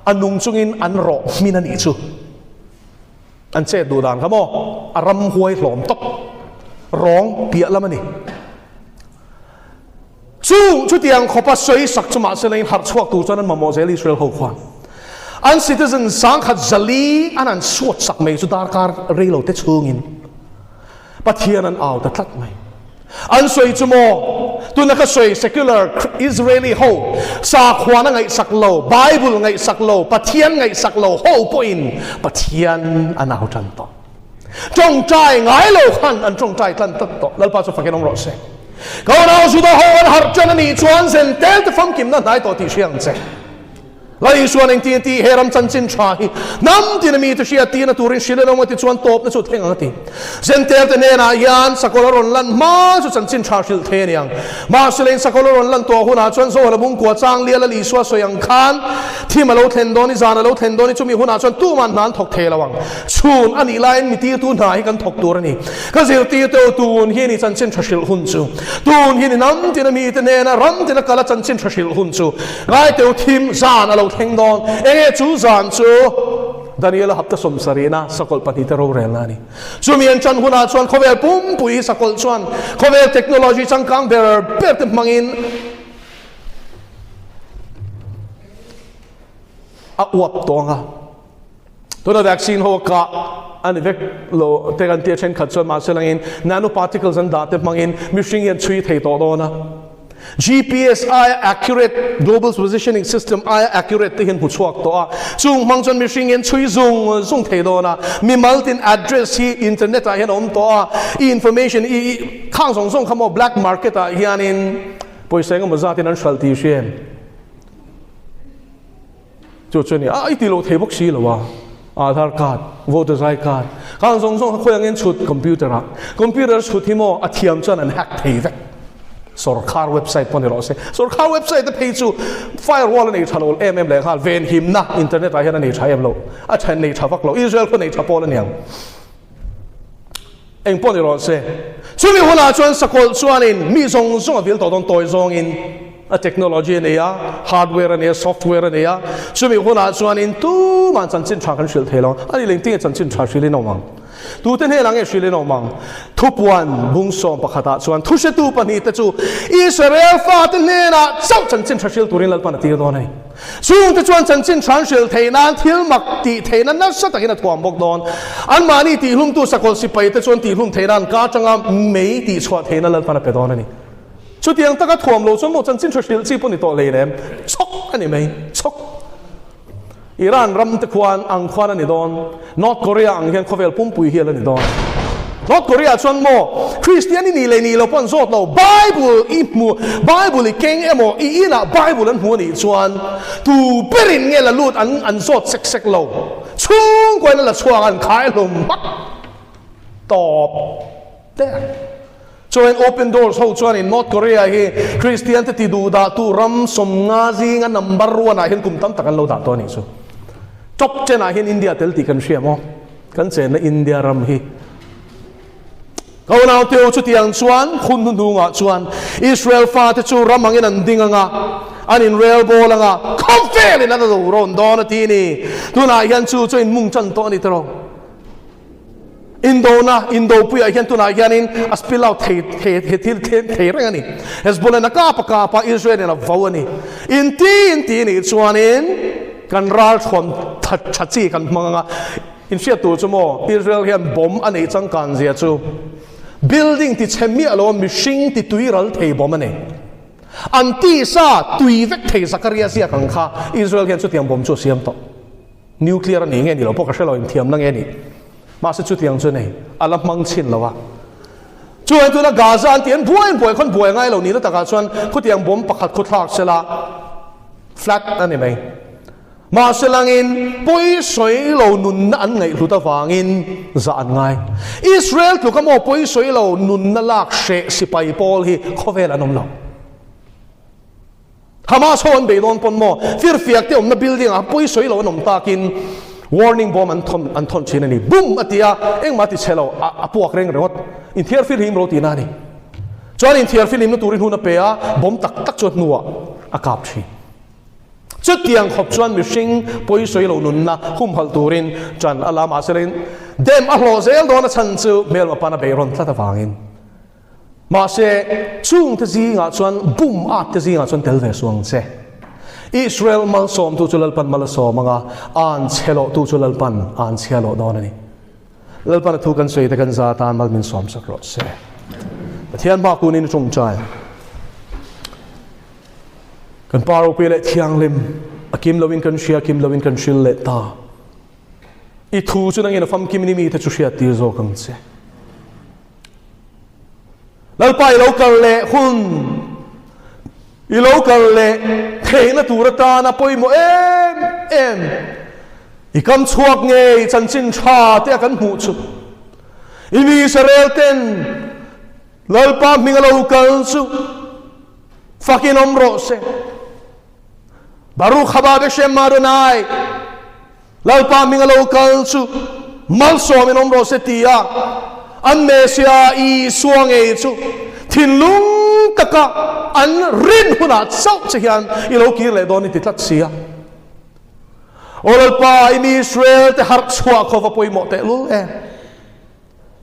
a nung chungin an rawh hmin a nih chu. An chet duh dan kha maw a ram huai hlawm tawp rawng piah lam a ni. Chu chutiang khawpa sawi sak chu mahse la in harh chhuak tur chuan an mamawh zel Israel ho khuan an citizen sangkhat zali an an suat sak mai chu darkar rei lo te chhungin Pathian an au ta tlat mai. An sawi chu maw tuna ka sawi secular Israeli ho sakhuana ngaihsak lo Bible ngaihsak lo Pathian ngaihsak lo ho pawhin Pathian an au tan tawh. Tawngtai ngai lo khan an tawngtai tlan tlat tawh. Lalpa chu fakin awm rawh se. Ka unau Juda ho an harh tan a nih chuan zen tel te famkimna hnai tawh tih hria ang che. Lal Isuan engtin a ti? He ram chanchin tha hi hnam tina mite hriat tirna turin hrilh an awm a ti chuan tawpna chu thleng ang a ti. Zentel te hnenah hian sakawlh a rawn lan hma chu chanchin tha hrilh thei a ni ang. Mahse lei sakawlh a rawn lan tawh hunah chuan Zohal a bungkua chang lia Lal Isua sawi ang khan thim a lo thlen dawn i, zan a lo thlen dawn i, chumi hunah chuan tuman hna an thawk thei lo ang. Chhun a nih laiin mi tirtu hna hi kan thawk tur a ni. Ka zirtir teu tun hi ni chanchin tha hrilh hun chu. Tun hi ni hnam tina mite hnena ram tina kala chanchin tha hrilh hun chu. Ngai teu thim zan a lo thleng dawn. Enge chu zan chu? Daniela hapta sawmsarihna sakawlh pahnihte rorelna a ni. Chumi an ṭan hunah chuan khawvel pumpui hi sakawlh chuan khawvel technology changkang ber ber te hmangin a uap tawng a. Tuna vaccine ho kah a ni vek lo te kan tia thenkhat chuan mahse langin nanoparticles an dah te hmangin mihring hian chhui thei tawh dawn a. GPS aia accurate, global positioning system aia accurate te hian hmu chhuak tawh a. Chung hmang chuan mihring hian chhui zung zung thei dawn a. Mimal tin address hi internet ah hian a awm tawh a. I information i i khang zawng zawng kha maw black market ah hianin pawisa engemaw zatin an hralh tih hria em? Chu chu a ni a, i ti lo thei bawk si lo a, Aadhaar card, voters I card, khang zawng zawng kha khawi angin chhut computer ah, computer chhut hi maw a thiam chuan an hack thei vek, sorkar website pawh ni rawh se, sorkar website te phei chu firewall a nei tha lo em em leh nghal, venhimna internet ah hian a nei tha em lo, a tha nei tha vak lo, Israel pawh nei tha pawl a niang. Eng pawh ni rawh se, chumi hunah chuan sakawlh chuanin mi zawng zawng a vil tawh dawn tawi zawngin a technology a nei a, hardware a nei a, software a nei a, chumi hunah chuanin tumah chanchin tha kan hrilh thei lo ang. A ni lengtinge chanchin tha hrilhin a awm ang? Tute hnenah nge hrilhin a awm ang? Thupuan bungsawm pakhatah chuan thuhretu pahnihte chu Israel fate hnenah chauh chanchin tha hril turin Lalpan a tir dawn a ni. Chungte chuan chanchin hran hrilh theih nan thil mak tih theihna nasa takin a thuam bawk dawn. Anmahni tihlumtu sakawlh sipaite chuan tihlum theih nan ka atanga mei tihchhuah theihna Lalpan a pe dawn a ni. Chutiang taka thuam lo chuan maw chanchin hra hrilh chi pawh ni tawh hlei nem. Chhawk a ni mai, chhawk. Iran ram te khuan ang khuan a ni dawn. North Korea ang hian khawvel pumpui hial a ni dawn. North Korea chuan maw Kristian i nih leh nih lo pawh an zawt lo, Bible i hmu, Bible i keng emaw i inah Bible an hmu a nih chuan tu berin nge la lut an an zawt sek sek lo. Chhungkuain a la chhuak an khai hlum hmak tawp der. Chuan Open Doors ho chuanin North Korea hi Kristian te ti duh dah tu ram 50 zinga number one ah hian kum tam tak an lo dah tawh a nih chu. Top ten ah hian India tel tih kan hria maw? Kan chenna India ram hi. Ka unau te u chutiang chuan hun hnuhnungah chuan Israel fate chu ram angin an ding anga, an inrel bawl anga, khawvelin an lo rawn dawn a ti ni. Tunah hian chu chu inmung tan tawh a ni tawh. Indona, Indopuiah hian tunah hianin a spill out thei thei he thil thleng thei reng a ni. Hezbollah in a kap a kap a, Israel in a vo a ni. Inti inti nih chuanin kan ral thuam tha tha chi kan hmang anga. Inhriat tur chu maw, Israel hian bomb a neih changkan zia chu building ti chhe miah lo a mihring ti tui ral thei bomb a nei. An tisa tui vek thei Zakaria ziak ang kha Israel hian chutiang bomb chu a siam tawh. Nuclear a nih nge ni lo pawh ka hre lo, inthiamna nge ni. Mahse chutiang chu nei, a la hmang chhin lo a. Chuan tuna Gaza an tih an buai buai khawn buai ngai lo nihna takah chuan khutiang bomb pakhat khu thlak sela flat a ni mai. Mahse langin pawi sawi lo nunna an ngaihhlut avangin zah an ngai. Israel tluka maw pawi sawi lo nunna lak hreh sipai pawl hi khawvel an awm lo. Hamas ho an bei dawn pawn maw? Firfiak te awmna building ah pawi sawi lo an awm takin warning bomb an thawn an thawn thin a ni. Boom a ti a, engmah a ti chhe lo, a a puak reng ringawt. Inthiar filhim ro tihna a ni. Chuan inthiar filhimna turin hun a pe a, bomb tak tak chu a hnuah a kap thin. Chutiang khawp chuan mihring pawi sawi lo nunna humhalh turin ṭan a la mahse dem a hlawh zel dawn a chhan chu hmelma pan a beihrawn tlat avangin. Mahse, chungte zingah chuan bum at te zingah chuan tel ve suang che. Israel malsawmtu chu Lalpan mal a sawm anga, an chhe lawhtu chu Lalpan an chhia lawh dawn a ni. Lalpan a thu kan sawi te kan za atan mal min sawm sak rawh se. Pathian hma kunin i tawngtai. Kan Pa ropui leh thianghlim, a kim loin kan hria, kim loin kan hril leh ta. I thu chu nangin a famkim ni mite chu hriat tir zawk ang che. Lalpa i lo kal leh hun. I lo kal leh theihna tur atana pawimawh em em i kam chhuak ngei chanchin tha te a kan hmuh chu i mi Israel ten Lalpa hming a lo kal chu fakin awm rawh se. Baruch haba beshem Adonai. Lalpa hming a lo kal chu malsawmin awm rawh se ti a, an Messiah Isua ngei chu thinlung taka an rin hunah chauh che hian i lo kir leh dawn i ti tlat si a. Aw Lalpa, i mi Israel te harh chhuah khaw va pawimawh tehlul em!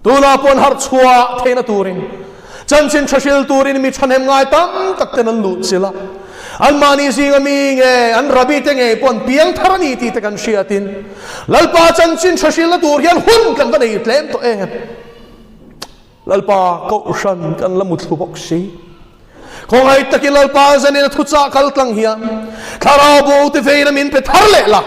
Tunah pawh an harh chhuah theihna turin chanchin tha hril turin mi thahnem ngai tam tak ten an luh chilh a. Anmahni zinga mi nge, an rabbi te ngei pawh an piang thar a ni tih te kan hriatin Lalpa chanchin tha hrilna tur hian hun kan va nei tlem tawh em. Lalpa kohhran kan la muthlu bawk si. Khawngaih takin Lalpa zanin a thuchah kal tlang hian thlarau bo te veina min pe thar leh la.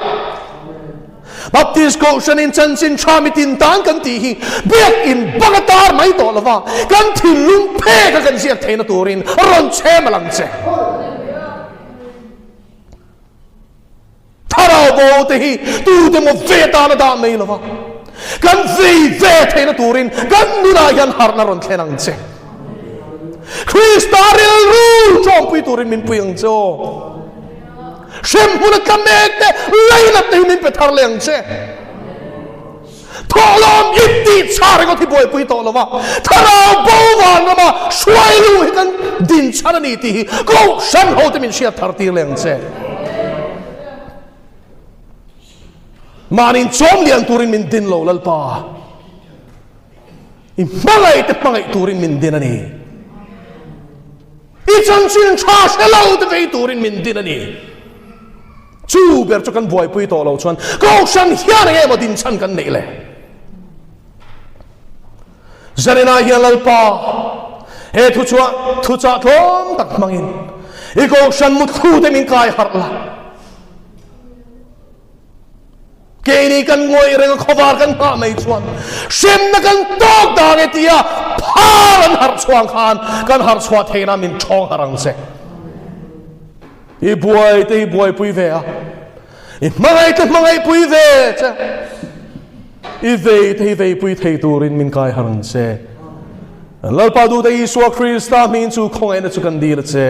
Baptist Kohhranin chanchin tha mitin tan kan tih hi biakin bang a tar mai tawh lova, kan thinlung phek a kan ziak theihna turin rawn chhem a lang che. Thlarau bo te hi tute maw ve atan a dah mai lova, kan vei ve theihna turin kan nunah hian harhna rawn thlen ang che. Krista rilru ṭawmpui turin min pui ang che aw. Hremhmun a tla mek te lainat te hi min pe thar leh ang che. Thawhlawm in tih chha ringawt hi buaipui tawh lo va, thlarau bo van rama hruai lu hi kan din chhan a ni tih hi Kohhran ho te min hriat thar tir leh ang che. Mahni chawm lian turin min din lo Lalpa. I hmangaih te hmangaih turin min din a ni. I chanchin tha hre lo te vei turin min din a ni. Chu ber chu kan buaipui tawh lo chuan Kohhran hian eng emaw din chhan kan neih le? Zaninah hian Lalpa he thu chhuah thuchah tlawm tak hmangin i Kohhran mutthlu te min kai harh la. Keini kan ngawih reng a khawvar kan nghah mai chuan hremna kan tawk dang e tia phar an harh chhuang khan kan harh chhuah theihna min thawng harh ang che. I buai te hi buaipui ve a, i hmangaih te hmangaih pui ve che, i vei te hi veipui thei turin min kai harh ang che. Lalpa duhte Isua Krista hming chu khawngaihna chu kan dil a che.